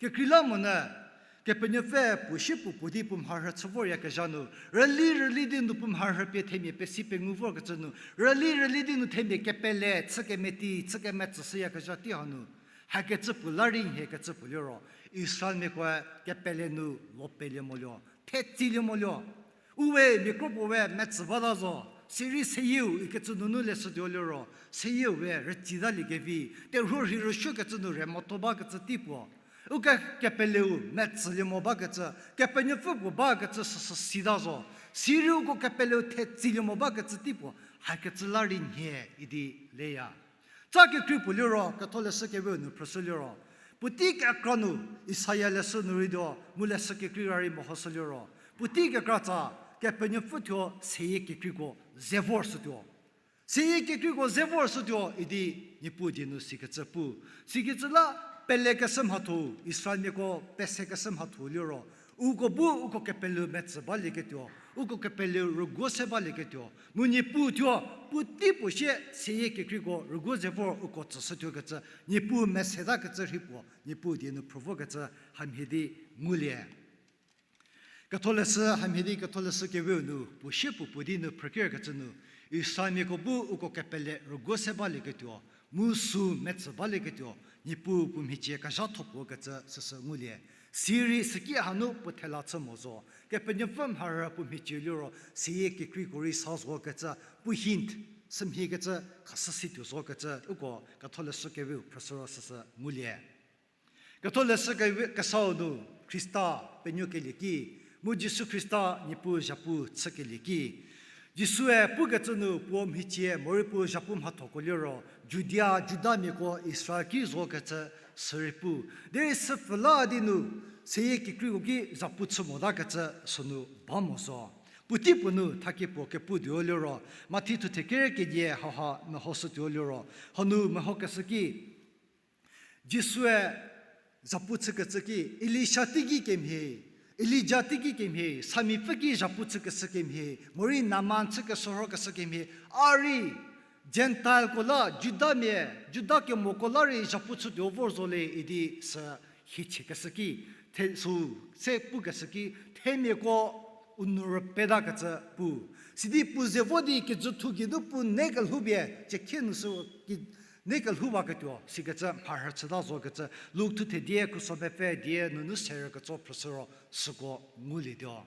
Kekreilamonyü, Kepenuopfü puo sie puo puo di puo mharhü chü voryakezha nu, rüli rüli di nu puo mharhü pie themia pesi pengu vorkecü nu, rüli rüli di nu themia kepele chü kemeti, chü kemetsüshüyakezha tei hanu, hakecü puo la rei nhie kecü puo liro, Israelmiakoe kepele nu lo pelie moluo, thetsilie moluo. Uwe mia kropuo we metsü bata zo, sirei seyieu ikecü nunu leshütuo liro, seyieu we rütsitaliekevi, terhuo rhei rüsuokecü nu re moto bakecü tei puo. Uko kepeleu metsülie mo bakecü, Kepenuopfü puo bakecü süsü sita zo. Sirei uko kepeleu thetsilie mo bakecü tei puo, hakecü la rei nhie idi leya. Tsa kekrei puo liro, Ketholeshü Kewe-u nu phrüshü liro, puotei kekra nu, Isaia leshü nu rei tuo, mu leshü kekrei ra rei mehoshü liro, puotei kekra tsa, Kepenuopfü thuo seyie kekreiko ze vorshütuo. Seyie kekreiko ze vorshütuo idi Niepuu die nu sikecü pu. Sikecü la pelekeshü mhatho, Israelmiako pesekeshü mhatho liro, uko bu uko kepeleu metsü balieketuo, uko kepeleu rüguo se balieketuo, mu Niepuu thuo puotei puo sie seyie kekreiko rüguo ze vor uko tsüshütuokecü, Niepuu mesetakecü rhei puo, Niepuu die nu phrü vokecü hamhie di ngulie. Ketholeshü, hamhie di Ketholeshü Kewe-u nu puo sie puo puo di nu phrükirkecü nu, Israelmiako bu uko kepele rüguo se balieketuo, mu sü metsü balieketuo, Niepuu puo mhicie kezhatho puo kecü süsü ngulie. Sirei süki hanu puo thela chü mo zo, Kepenuopfü mharhü puo mhicie liro, seyie kekreiko rei sa zo kecü, puo hint, sümhiekecü, khashü situo zo kecü, uko Ketholeshü Kewe-u phrüshü ro süsü ngulie. Ketholeshü Kewe-, Kesau nu Khrista penuokelie ki, mu Jisu Khrista Niepuu zhapu chükelie ki, Jisue pukecü nu puo mhicie morei puo zhapu mhathoko liro, Judia, Judamiako Israel ki zo kecü sürei pu. Derei süpfü la di nu, seyie kekreiko ki zhapu chü motakecü sünu ba mo zo. Puotei puo nu thakie puo kepu tuo liro, Mathi thuthe kere kenie hauha mehoshütuo liro, hanu mehokeshü ki, Jisue zhapu chükecü ki, Elisha teiki kemhie, Elija teiki kemhie, samipfü ki zhapu chükeshü kemhie, morei Naaman chükeshürhokeshü kemhie, a rei Gentileko la, Judamia, Juda kemoko la rei zhapu chütuo vor zo le idi sü hichiekeshü ki, the, sü se pukeshü ki, themiako u nou rüpetakecü pu. Sidi puo ze vo di kijüthu geinu puo nei kelhoupie, chekhie nu sü ki, nei kelhouwaketuo, sikecü mharhü chüta zokecü, Luk thuthe die, khuso mepfü die, nunu serü ketso phrüshü ro, süko ngulietuo.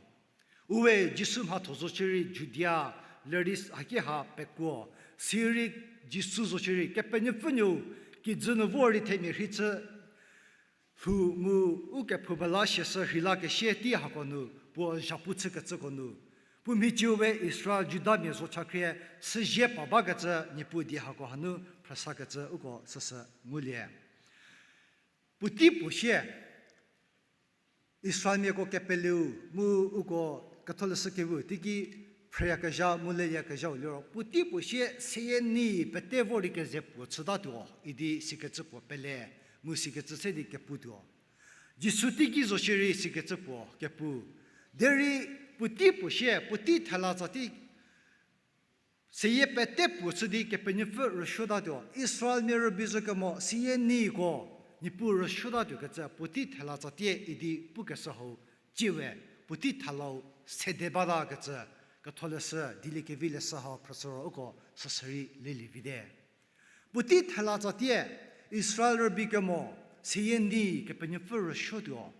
Uwe Jisu mhatho zo shierei Judia, leri s-, haki ha pekuo, sirei Jisu zo shierei, Kepenuopfü nuo, kijü nu vor rei themia rhei chü, lhou mu u kephouma la siashü rhei lakesie tei hako nu, puo zhapu chükecüko nu, puo mhiciu we Israel Judamia zo chakhrie, süzie pa bakecü Niepuu die hako hanu phrüsakecü uko süsü ngulie. Puotei puo sie, Israelmiako kepeleu mu uko Ketholeshü Kewe-u teiki phrüyakezha mu leyakezhau liro, puotei puo sie seyie nei pete vor di keze puo chütatuo, idi sikecü puo pele, mu sikecü se di keputuo. Jisu teiki zo shierei sikecü puo kepu. Derei puotei puo sie, puotei thela tsa tei, seyie pete puo chü di Kepenuopfü rüsuotatuo, Israelmia rübei zo kemo seyie neiko, Niepuu rüsuotatuo kecü puotei thela tsa tie idi pukeshü hau, tsiewe puotei thelau sede batakecü, Ketholeshü, dieliekevi leshü ha phrüshü ro uko süsürei lelie vite. Puotei thela tsatie, Israel rübei kemo, seyie nei Kepenuopfü rüsuotuo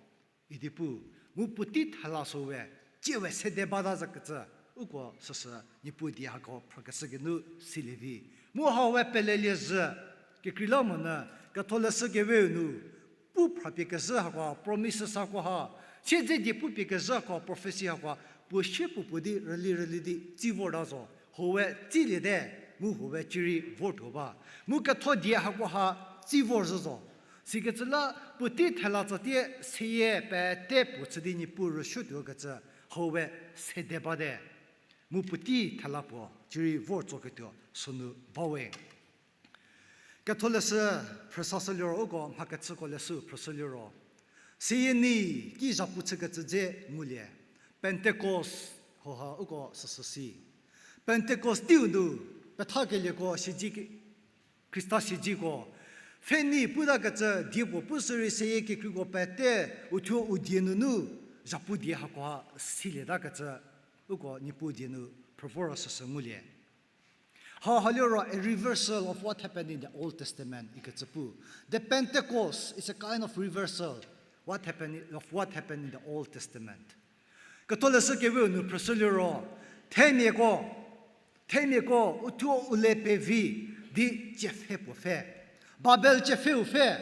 idi pu, mu puotei thela so we, tsie we sede bata zhükecü, uko süsü Niepuu die hako phrükeshü geinu silie vi. Mu hau we pelelie zhü, kekreilamonyü, Ketholeshü keweu nu, pu phrapie kezhü hakoha, promises hakoha, siedze die pupie kezhü hakoha, prophecy hakoha, puo sie puo puo di rüli rüli di tsi vorta zo. Hau we tsiliete, mu hau we cierei vortuo ba. Mu ketho die hakoha tsi vor zhü zo. Sikecü la puotei thela tsatie seyie pete puo chü di Niepuu rüsuotuo kecü, hau we sede bate. Mu puotei thela puo cierei vor tsoketuo sünu bawe. Ketholeshü phrüsashü liro uko mhakechüko leshü phrüshü liro, seyie nei ki zhapu chükecü dze ngulie. Pentecost hoha uko süsü si. Pentecost teiu nu pethakelieko siedzi ki-, Khrista siedziko, pfhenei putakecü die puo pushü rei seyie kekreiko pete uthuo u die nunu zhapu die hakoha silietakecü uko Niepuu die nu phrü voro süsü ngulie. Hau ha liro a reversal of what happened in the Old Testament ikecü pu. The Pentecost is a kind of reversal what happened, of what happened in the Old Testament. Ketholeshü keweu nu phrüshü liro, themiako, themiako uthuo u le pevi di tsiepfhe puo pfhe. Babel tsiepfheu pfhe.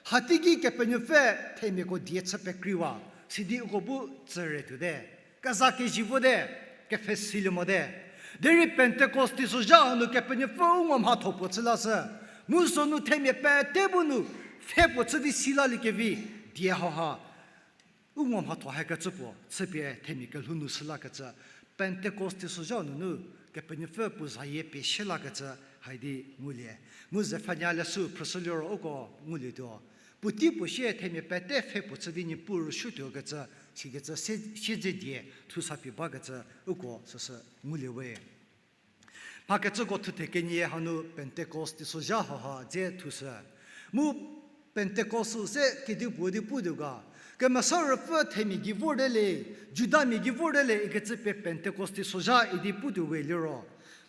Hateiki Kepenuopfü themiako die chü pekreiwa, sidi uko bu tsüre tuote. Keza kezivote, kepfhesilie mote. Derei Pentecost teisozha hanu Kepenuopfü u ngo mhatho puo chü lashü. Mu sünu themia pete bu nu pfhe puo chü di silaliekevi die hauha u ngo mhatho hakecü puo chüpie themia kelhou nu shülakecü, Pentecost teisozha nunu Kepenuopfü puo zayie pie sielakecü haidi ngulie. Mu Zefania leshü phrüshü liro uko ngulietuo. Puotei puo sie themia pete pfhe puo chü di Niepuu rüsuotuo kecü, sikecü sie-, siedze die thusapie bakecü uko süsü ngulie we. Mhakechüko thuthe kenie hanu Pentecost teisozha hauha dze thushü. Mu Pentecost sü se kedipuo di putuo ga, Kemesa Ruopfü themia gei vorte le, Judamia gei vorte le ikecü pie Pentecost teisozha idi putuo we liro,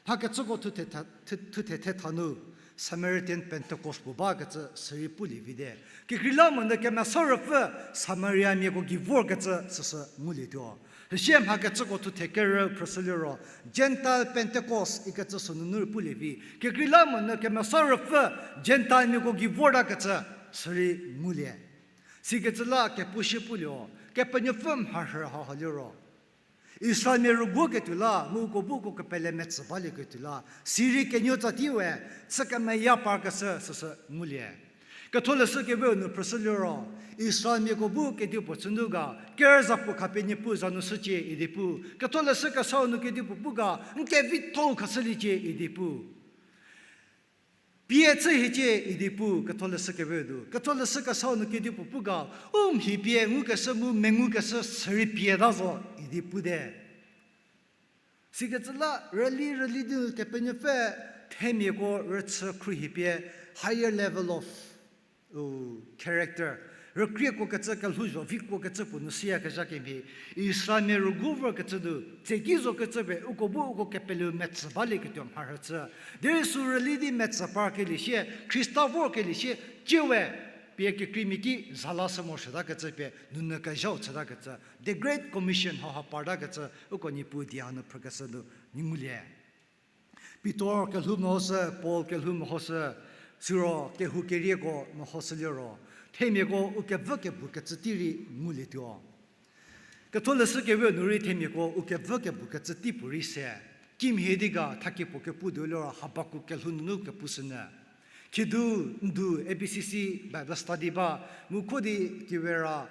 mhakechüko thuthe tha-, thu-, thuthe thetha nu Samaritan Pentecost puo bakecü sürei pulie vite. Kekreilamonyü Kemesa Ruopfü Samariamiako gei vorkecü süsü ngulietuo. Süsie mhakechüko thuthe kerü phrüshü liro, Gentile Pentecost ikecü sünunu rei pulie vi. Kekreilamonyü Kemesa Ruopfü Gentilemiako gei vortakecü sürei ngulie. Sikecü la kepu sie pulio, Kepenuopfü mharhü hauha liro, Israelmia rüguoketuo la, mu uko bu uko kepele metsü balieketuo la, sirei kenuo tsatie we, chü kemeya parkeshü süsü ngulie. Ketholeshü keweu nu phrüshü liro, Israelmiako bu kedipuo chünu ga, kerüza puo khapie Niepuu za nu shücie idi pu. Ketholeshü kesau nu kedipuo pu ga, n kevitho-u khashüliecie idi pu. Pie chü hiecie idi pu, Ketholeshü keweu nu. Ketholeshü kesau nu kedipuo pu ga, u mhi pie ngukeshü mu mengukeshü sürei pie ta zo idi pute. Sikecü la rüli rüli di Kepenuopfü themiako rüchü khruohi pie higher level of, u, character, rükriekuo kecü kelhouzho vikuo kecü puo nu siyakezha kemhie, Israelmia rüguo vorkecü nu tseki zo kecü pie uko bu uko kepeleu metsü balieketuo mharhü chü. Derei sü rüli di metsü parkelie sie, Khrista vorkelie sie, tsie we, pie kekreimia ki za lashü morosuotakecü pie nunu kezhau chütakecü, the Great Commission hauha partakecü uko Niepuu die hanu phrükeshü nu ngulie. Pitor kelhou mehoshü, Paul kelhou mehoshü, siro kehou kerieko mehoshü liro, themiako u kevü kebu kecü tei rei ngulietuo. Ketholeshü keweu nu rei themiako u kevü kebu kecü tei puorei se. Kimhie di ga thakie puo kepu tuo liro Habakuk kelhou nunu kepushünyü. Khidu, ndu, A B C C Bible study ba, mu kho di kiwera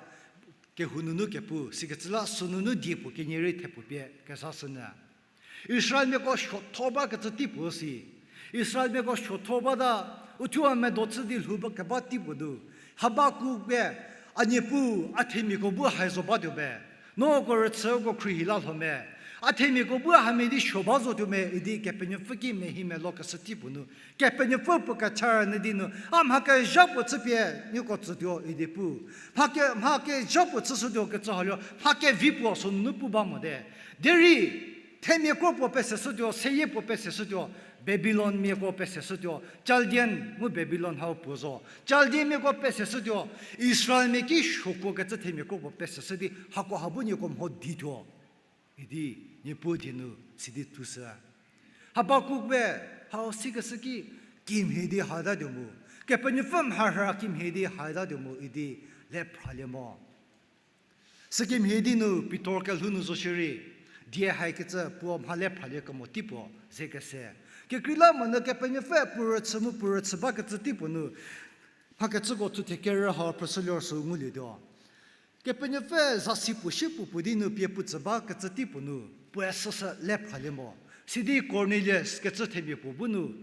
kehou nunu kepu, sikecü la sünunu die puo kenie rei thepuo pie kezhashünyü. Israelmiako suotho bakecü tei puo si. Israelmiako suotho bata, uthuo a medo chü di lhou ba keba tei puo nu. Habakuk pie, a Niepuu, a themiako bu hai zo batuo me. Noko rüchüko khruohi la lho me. A themiako bu hamhie di suo ba zotuo me idi Kepenuopfü ki mehi melokeshü tei puo nu. Kepenuopfü puo kecha rünyü di nu, a mha kezha puo chüpie nieko tsütuo idi pu. Mha ke-, mha kezha puo chüshütuo kecü hau liro, mha kevi puo sünunu pu ba mote. Derei, Themia kro puo peseshütuo, seyie puo peseshütuo, Babilonmiako peseshütuo, Chaldean mu Babilon hau puo zo. Chaldeanmiako peseshütuo, Israelmia ki suokuokecü themia kro puo peseshü di, hako ha bu nieko mho dituo idi, Niepuu die nu sidi tushü. Habakuk we hau sikeshü ki, kimhie di hatatuo mu, Kepenuopfü mharhü kimhie di hatatuo mu idi le phralie mo. Sükemhie di nu Pitor kelhou nu zo shierei, die haikecü puo mha le phraliekemo teipuo zekese. Kekreilamonyü Kepenuopfü puo rüchü mu puo rüchü bakecü teipuo nu, mhakecüko thuthe kerü hau phrüshülie sü ngulietuo. Kepenuopfü zasi puo shie puo puo di nu pie puo tsü bakecü teipuo nu, puoe süsü le phralie mo. Sidi Kornelius kecü themia puo bu nu,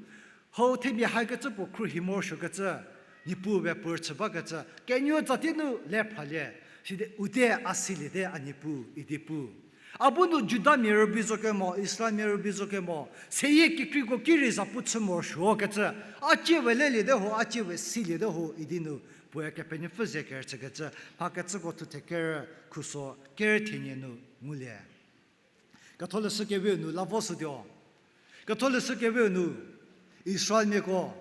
hau themia haikecü puo khruohi morosuokecü, Niepuu we puo rüchü bakecü, kenuo tsatie nu le phralie. Sidi, u te a siliete a Niepuu idi pu. A bu nu Judamia rübei zo kemo, Israelmia rübei zo kemo, seyie kekreiko ki rei zapu chü morosuokecü, a cie we leliete ho, a cie we siliete ho idi nu, puoe Kepenuopfü ze kerüchükecü, mhakecüko thuthe kerü khuso kerü thenie nu ngulie. Ketholeshü keweu nu la vo shütuo. Ketholeshü keweu nu Israelmiako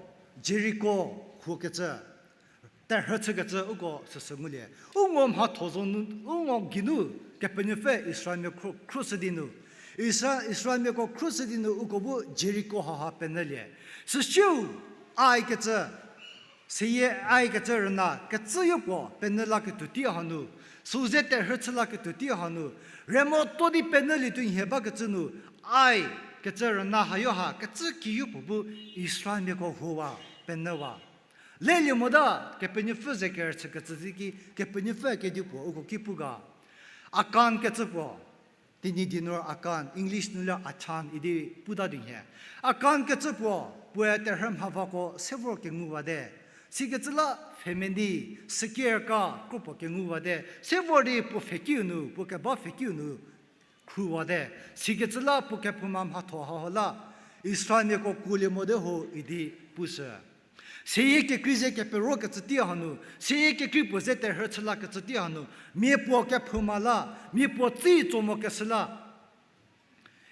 Jeriko huokecü, terhü chükecü uko süsü ngulie. U ngo mhatho zo nu, u ngo geinu Kepenuopfü Israelmia khro, khroshü di nu, Isra-, Israelmiako khroshü di nu uko bu Jeriko haha penyülie. Süsiu Ai kecü, seyie Ai kecü rüna kecüyo puo penyü laketuo tei hanu, süu ze terhü chü laketuo tei hanu, remoto di penyülietuo nhie bakecü nu, Ai kecü rüna hayo ha kecü kiyo puo bu Israelmiako huowa, penyüwa. Lelie mota Kepenuopfü ze kerüchükecü teiki Kepenuopfü kedipuo uko ki pu ga. Akan kecü puo, Tenyidie nu Akan, English nu la Achan idi puta di nhie. Akan kecü puo, puoe terhü mhavako se vor kenguwate. Sikecü la family, sükirka kropuo kenguwate. Se vor di puo pfhekiu nu, puo keba pfhekiu nu khruwate. Sikecü la puo kephouma mhatho haho la Israelmiako kuolie mote ho idi pushü. Seyie kekrei ze keperokecü tei hanu, seyie kekrei puo ze terhü chü lakecü tei hanu, mia puo kephouma la, mia puo tsei tso mokeshü la,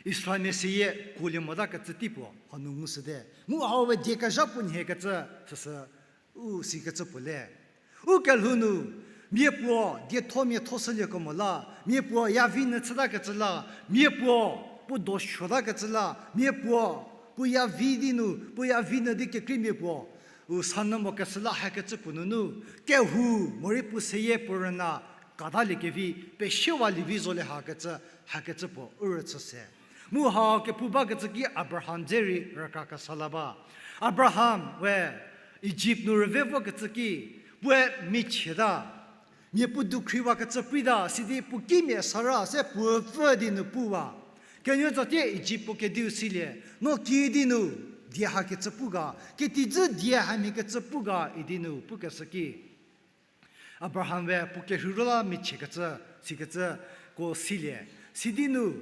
Israelmia seyie kuolie motakecü tei puo hanu ngushüte. Mu hau we die kezha puo nhie kecü, süsü u sikecü puo le. U kelhou nu, mia puo dietho miatho shüliekemo la, mia puo yavi nyü chütakecü la, mia puo puo do suotakecü la, mia puo puo yavi di nu, puo yavi nyü di kekreimia puo u sanyü mokeshü la hakecü puo nunu, kehou morei puo seyie puo rüna kataliekevi, pesiewalie vi zo le hakecü, hakecü puo u rüchü se. Mu hau kepu bakecü ki Abraham dze rei rükra kesa la ba. Abraham we Ijipt nu rüve vokecü ki, puoe michieta. Mia puo dukhriwakecü preita, sidi puo kimia Sara se puo pfü di nu puwa. Kenuo tsatie Ijipt puo kediu silie, no kiüdi nu die hakecü pu ga, ketijü die hamhiekecü pu ga idi nu pukeshü ki. Abraham we puo kerheiro la michiekecü, sikecü ko silie. Sidi nu,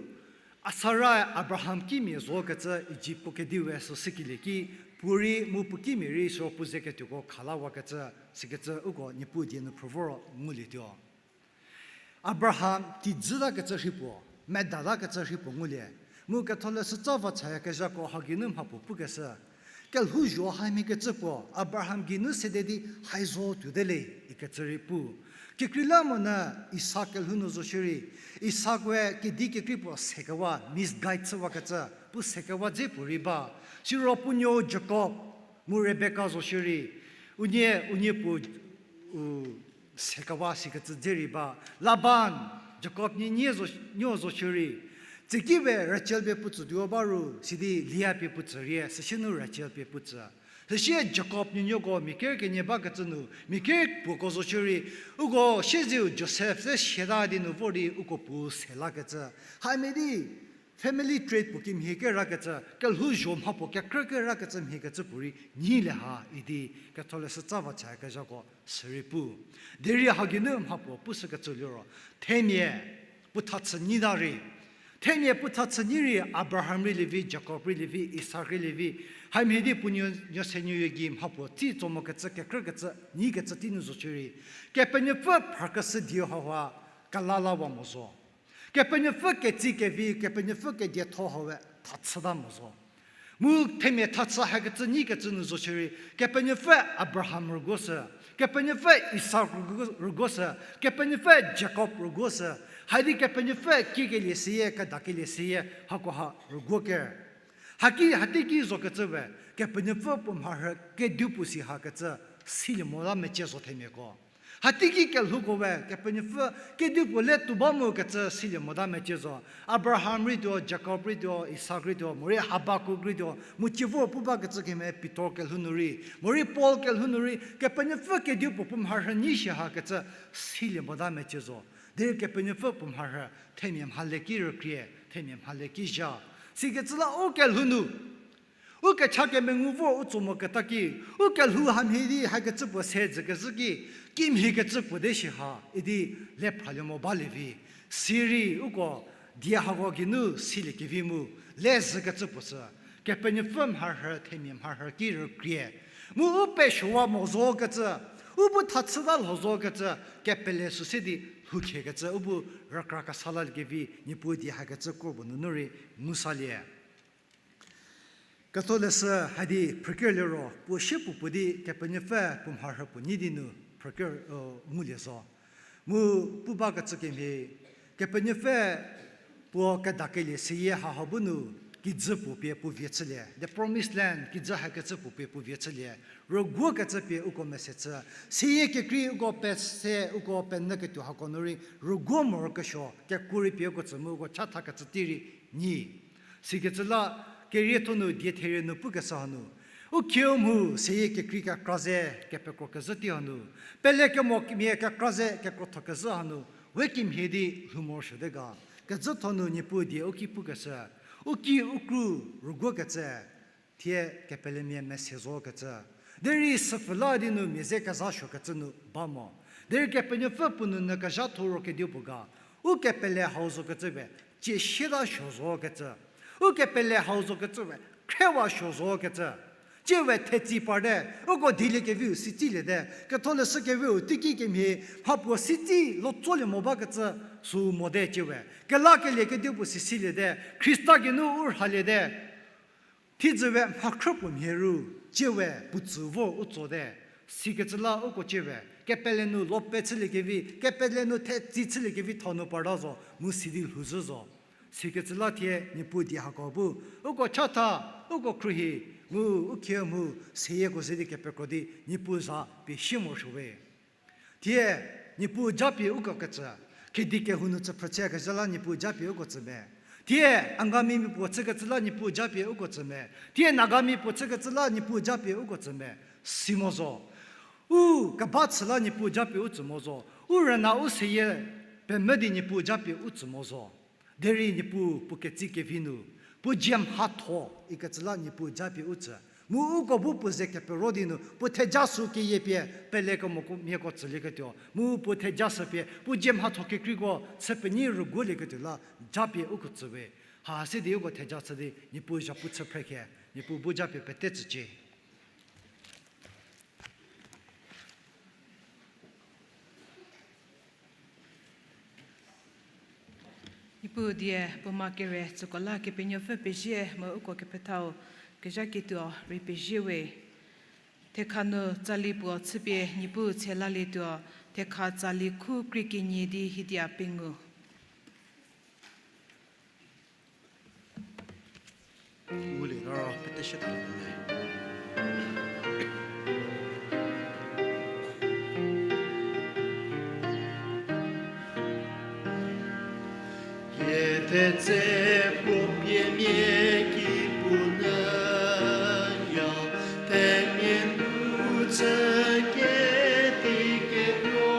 a Sara Abraham kimia zokecü Ijipt puo kediu we sü sikelie ki, puorei mu puo kimia rei sü puo ze ketuoko khalawakecü, sikecü uko Niepuu die nu phrü voro ngulietuo. Abraham kijütakecü rhei puo, medatakecü rhei puo ngulie. Mu ketholeshü tsa va chayakezhako hagei nu mha puo pukeshü. Kelhouzho hamhiekecü puo, Abraham geinu sede di hai zo tuote le, ikecü rei pu. Kekreilamonyü Isak kelhou nu zo shierei, Isak we kedi kekrei puo sekewa, misguide chüwakecü, puo sekewa dze puorei ba. Siro puo nuo Jakob, mu Rebeka zo shierei, unie, unie puo, u, sekewa sikecü dze rei ba. Laban, Jakob nie nie zo, nuo zo shierei, tsiki we Rachel pie puo tsütuo ba ru, sidi Leah pie puo tsü rie, süsie nu Rachel pie puo tsü. Süsie Jakob nuonuoko mia ker kenie bakecü nu, mia ker puoko zo shierei, uko siezeu Josef se siata di nu vor di uko puo se lakecü. Hamhie di, family trait puo kimhie kerakecü, kelhouzho mha puo kekrü kerakecü mhiekecü puorei nyi le ha idi ketholeshü tsa va chayakezhako sürei pu. Derei hagei nu mha puo pushükecü liro, themia puo tha chü nyita rei, themia puo tha chü nyi rei Abraham rei lievi, Jakob rei lievi, Isak rei lievi, hamhie di puo nuo, nuo se nuoyo gei mha puo tsei tso mokecü kekrükecü nyikecü tei nu zo shierei, Kepenuopfü phrakeshü dieu hauha kelalawa mo zo. Kepenuopfü ketsie kevi, Kepenuopfü kedietho hau we thachüta mo zo. Mu themia thachü hakecü nyikecü nu zo shierei, Kepenuopfü Abraham rüguoshü, Kepenuopfü Isak rüguo-, rüguoshü, Kepenuopfü Jakob rüguoshü, haidi Kepenuopfü kiekelie seyie, kedakelie seyie, hakoha rüguo ker. Haki, hateiki zokecü we, Kepenuopfü puo mharhü kedipuo si hakecü silie mota mecie zo themiako. Hateiki kelhouko we, Kepenuopfü kedipuo le tuo ba mo kecü silie mota mecie zo. Abraham rei tuo, Jakob rei tuo, Isak rei tuo, morei Habakuk rei tuo, mu tsievor pu bakecü kemhie Pitor kelhou nu rei, morei Paul kelhou nu rei, Kepenuopfü kedipuo puo mharhü nyi shi hakecü silie mota mecie zo. Derei Kepenuopfü puo mharhü themia mhale ki rükrie, themia mhale ki zha. Sikecü la u kelhou nu u kecha kemengu vor u tso moketa ki, u kelhou hamhie di hakecü puo se dzükezhü ki, kimhiekecü puo de shi ha idi le phralie mo balie vi. Sirei uko die hako geinu siliekevi mu le zhükecü puo sü, Kepenuopfü mharhü themia mharhü ki rükrie. Mu u pesuowa mo zokecü, u bu thachüta lho zokecü, kepele sü se di lhoukhiekecü u bu rükra kesa laliekevi Niepuu die hakecü kropuo nunu rei ngusalie. Ketholeshü hadi phrüker liro puo sie puo puo di Kepenuopfü puo mharhü puo nyi di nu phrüker, ngulie zo. Mu pu bakecü kemhie, Kepenuopfü puo kedakelie seyie haha bu nu kijü puo pie puo vie chülie, the promised land kijü hakecü puo pie puo vie chülie, rüguokecü pie uko mese chü, seyie kekrei uko pese uko penyü ketuo hako nu rei rüguo morokesuo kekuo rei pie uko tsü mu uko chathakecü tei rei nyi. Sikecü la kerietho nu die therie nu pukeshü hanu, u khieu mhu seyie kekrei kekra ze kepekro kezhü tei hanu, pele kemo kemhie kekra ze kekrotho kezhü hanu, we kemhie di lhou morosuote ga, kecütho nu Niepuu die u ki pukeshü, u ki u kru rüguokecü, thie kepelemia mese zokecü. Derei süpfü la di nu mia ze kezasuokecü nu ba mo. Derei Kepenuopfü puo nu nyü kezhatho ro kedipuo ga, u kepele hau zokecü we, cie sieta suo zokecü. U kepele hau zokecü we, khriewa suo zokecü. Tsie we thetsei parte, uko dieliekeviu sitsiliete, ketholeshü keviu teiki kemhie, mhapuo sitsi lotsolie mo bakecü, sü mote tsie we. Kelakelie kedipuo si siliete, Khrista geinu u rhaliete. Thiedzü we mhakhrü puo mhie ru, tsie we puo tsü vo u tsote. Sikecü la uko tsie we, kepele nu lo pe chüliekevi, kepele nu thetsei chüliekevi thau nu parta zo, mu sidi lhouzhü zo. Sikecü la thie Niepuu die hako bu, uko chatha, uko khruohi, mu u khieu mhu seyieko ze di kepekro di Niepuu za pie sie morosuo we. Thie, Niepuu japie uko kecü, kedi kehou nu chü phrüchükezhü la Niepuu japie uko tsü me. Thie, Angamimia puo chükecü la Niepuu japie uko tsü me. Thie, Nagamia puo chükecü la Niepuu japie uko tsü me. Si mo zo. U keba chü la Niepuu japie u tsü mo zo. U rüna u seyie pemvü di Niepuu japie u tsü mo zo. Derei Niepuu puo ketsie kevi nu, puo dzie mhatho ikecü la Niepuu japie u tsü. Mu uko bu puo ze kepero di nu, puo theja sü keyie pie, pelekemoko miako tsülieketuo. Mu puo theja sü pie, puo dzie mhatho kekreiko chü penyi rüguolieketuo la, japie uko tsü we. Ha se di uko theja chü di, Niepuu zhapu chü phrekhie, Niepuu bu japie pete tsücie. Niepuu die puo ma kere tsüko la Kepenuopfü pezie mu uko kepethau kezhaketuo rei pezie we. Thekha nu tsali puo chüpie Niepuu tshe lalietuo, thekha tsali khu krie kenie di hidia pengou. Ngulie ro pete shie tha le. Hiethetse puo pie mia ki puo nyüya, themia nu chü kedi ketuo.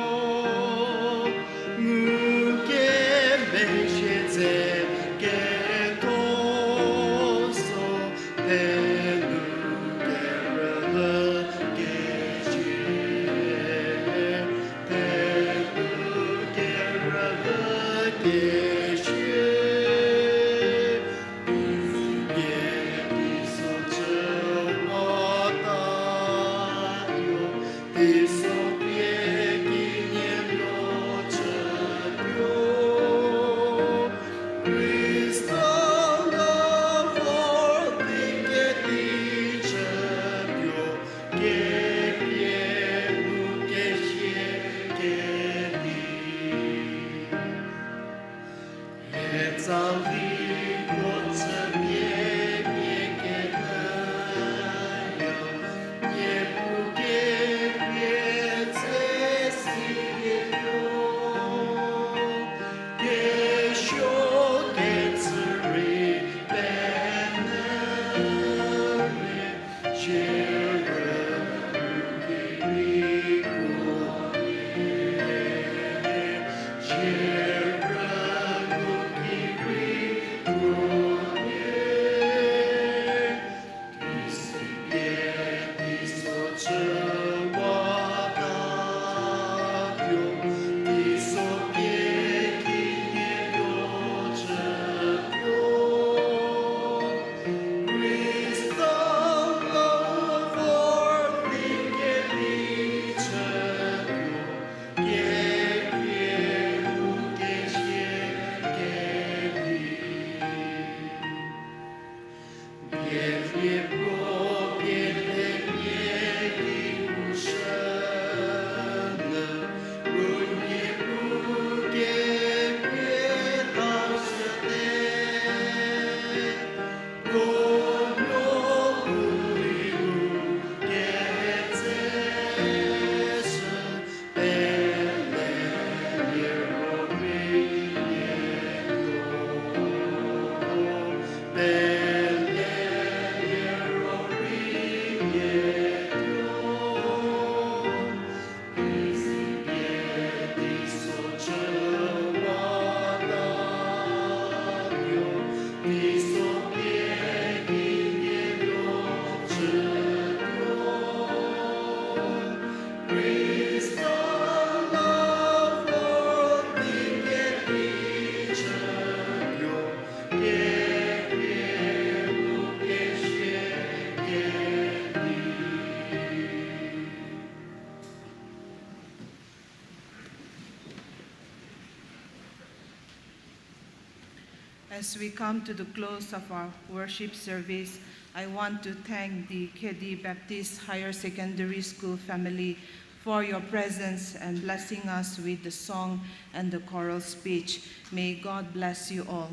As we come to the close of our worship service, I want to thank the Khedi Baptist Higher Secondary School family for your presence and blessing us with the song and the choral speech. May God bless you all.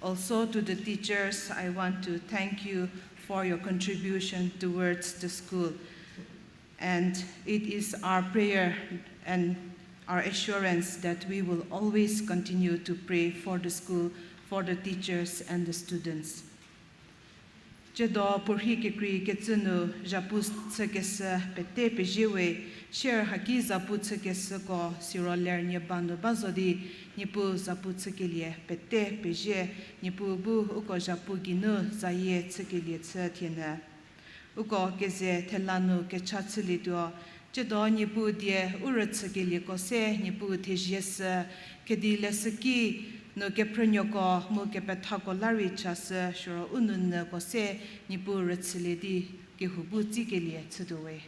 Also to the teachers, I want to thank you for your contribution towards the school. And it is our prayer and our assurance that we will always continue to pray for the school, for the teachers and the students. Tsiedo puorhi kekrei kecü nu zapu chükeshü pete pezie we, share haki zapu chükeshüko siro ler nie ba nu ba zo di, Niepuu zapu chükelie pete pezie, Niepuu bu uko zapu geinu zayie chükelie chü thienyü. Uko keze thela nu kecha chülietuo, tsiedo Niepuu die u rüchükelieko se Niepuu thezie shü, kedi leshüki nu kephrünuoko mu kepethako la rei chashü, siro u nounyüko se Niepuu rüchülie di kehou bu tsikelie chütuo we.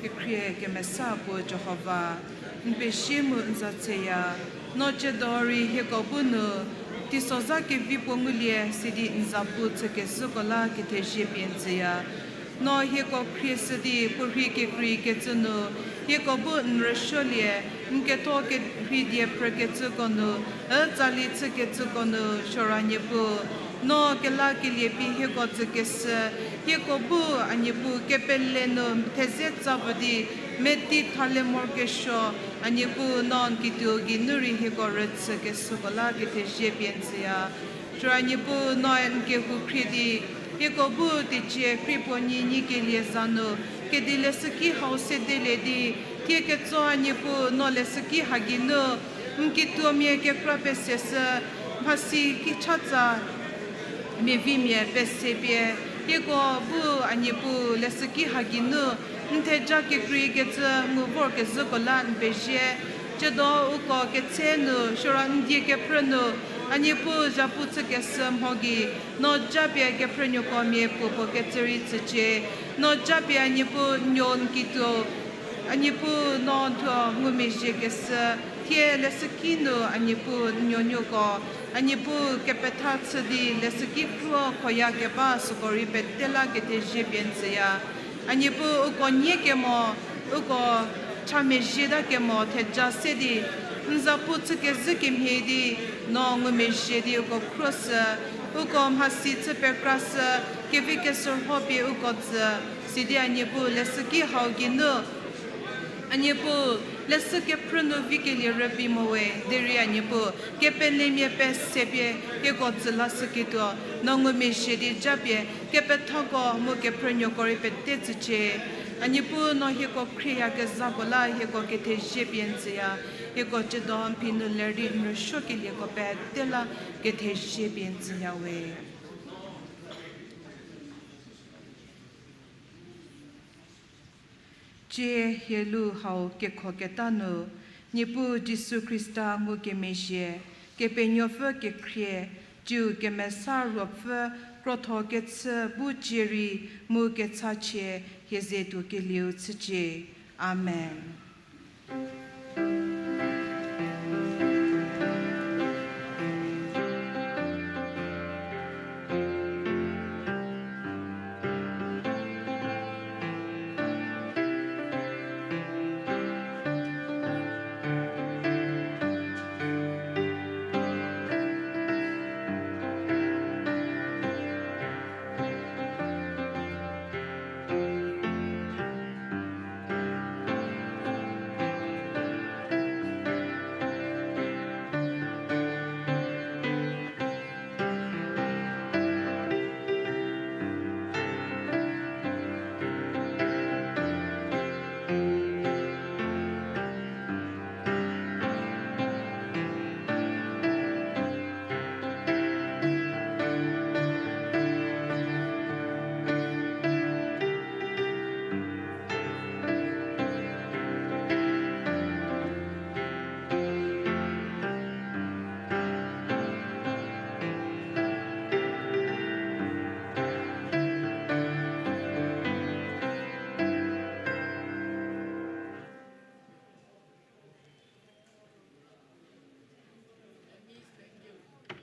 Kekhrie kemesa puo Jihova, n pezie mu n za tseya, no tsiedo rei hieko bu nu teisozha kevi puo ngulie sidi n zapu chükeshüko la kethezie pie n tsüya. No hieko khrieshü di puorhi kekrei kecü nu, hieko bu n rüsuolie, n ketho kerhei die phrükecüko nu, ü tsali chükecüko nu, siro a Niepuu, no kelakelie pie hieko tsükeshü, hieko bu a Niepuu kepele nu theze tsa vo di, meti thalie morokesuo, a Niepuu no n kituo geinu rei hieko rüchükeshüko la kethezie pie n tsüya. Siro a Niepuu no n kehou khrie di, hieko bu teicie krie puo nyi nyikelie za nu, kedi leshüki hau sedelie di, thie ketso a Niepuu no leshüki ha geinu, n kituomia kekra peseshü, mhasi ki chatsa miavimia pese pie, hieko bu a Niepuu leshüki ha geinu, n theja kekreikecü ngu vorkezhüko la n pezie, tsiedo uko ketse nu, siro n die kephrü nu, a Niepuu zapu chükeshü mho gei, no japie kephrünuoko mia puo puo kecü rei tsücie, no japie a Niepuu n nuo n kituo, a Niepuu no thuo ngumezhiekeshü, thie leshüki nu a Niepuu n nuonuoko, a Niepuu kepetha chü di leshüki kro khoya keba süko rei pete la kethezie pie n tsüya. A Niepuu, uko nie kemo, uko cha mezhie ta kemo theja se di, n za pu chükezhü kemhie di, no ngumezhie di uko khruoshü, uko mhasi chü pekrashü, kevi keshürho pie uko tsü, sidi a Niepuu leshüki hau geinu, a Niepuu, leshü kephrü nu vikelie rübei mo we, derei a Niepuu, kepelemia pesepie hieko tsü lashüketuo, no ngumezhie di japie, kepethako mu kephrünuoko rei pete tsücie. A Niepuu, no hieko khrieyakezhako la hieko kethezie pie n tsüya, hieko chüdo n phi nu ler di n rüsuokelieko pete la kethezie pie n tsüya we. Tsie hielu hau kekhoketa nu, Niepuu Jisu Khrista ngukemezhie, Kepenuopfü kekhrie, Jiu Kemesa Ruopfü, krotho kechü bu cie rei mu kechachie hie ze tuokelieu chücie. Amen.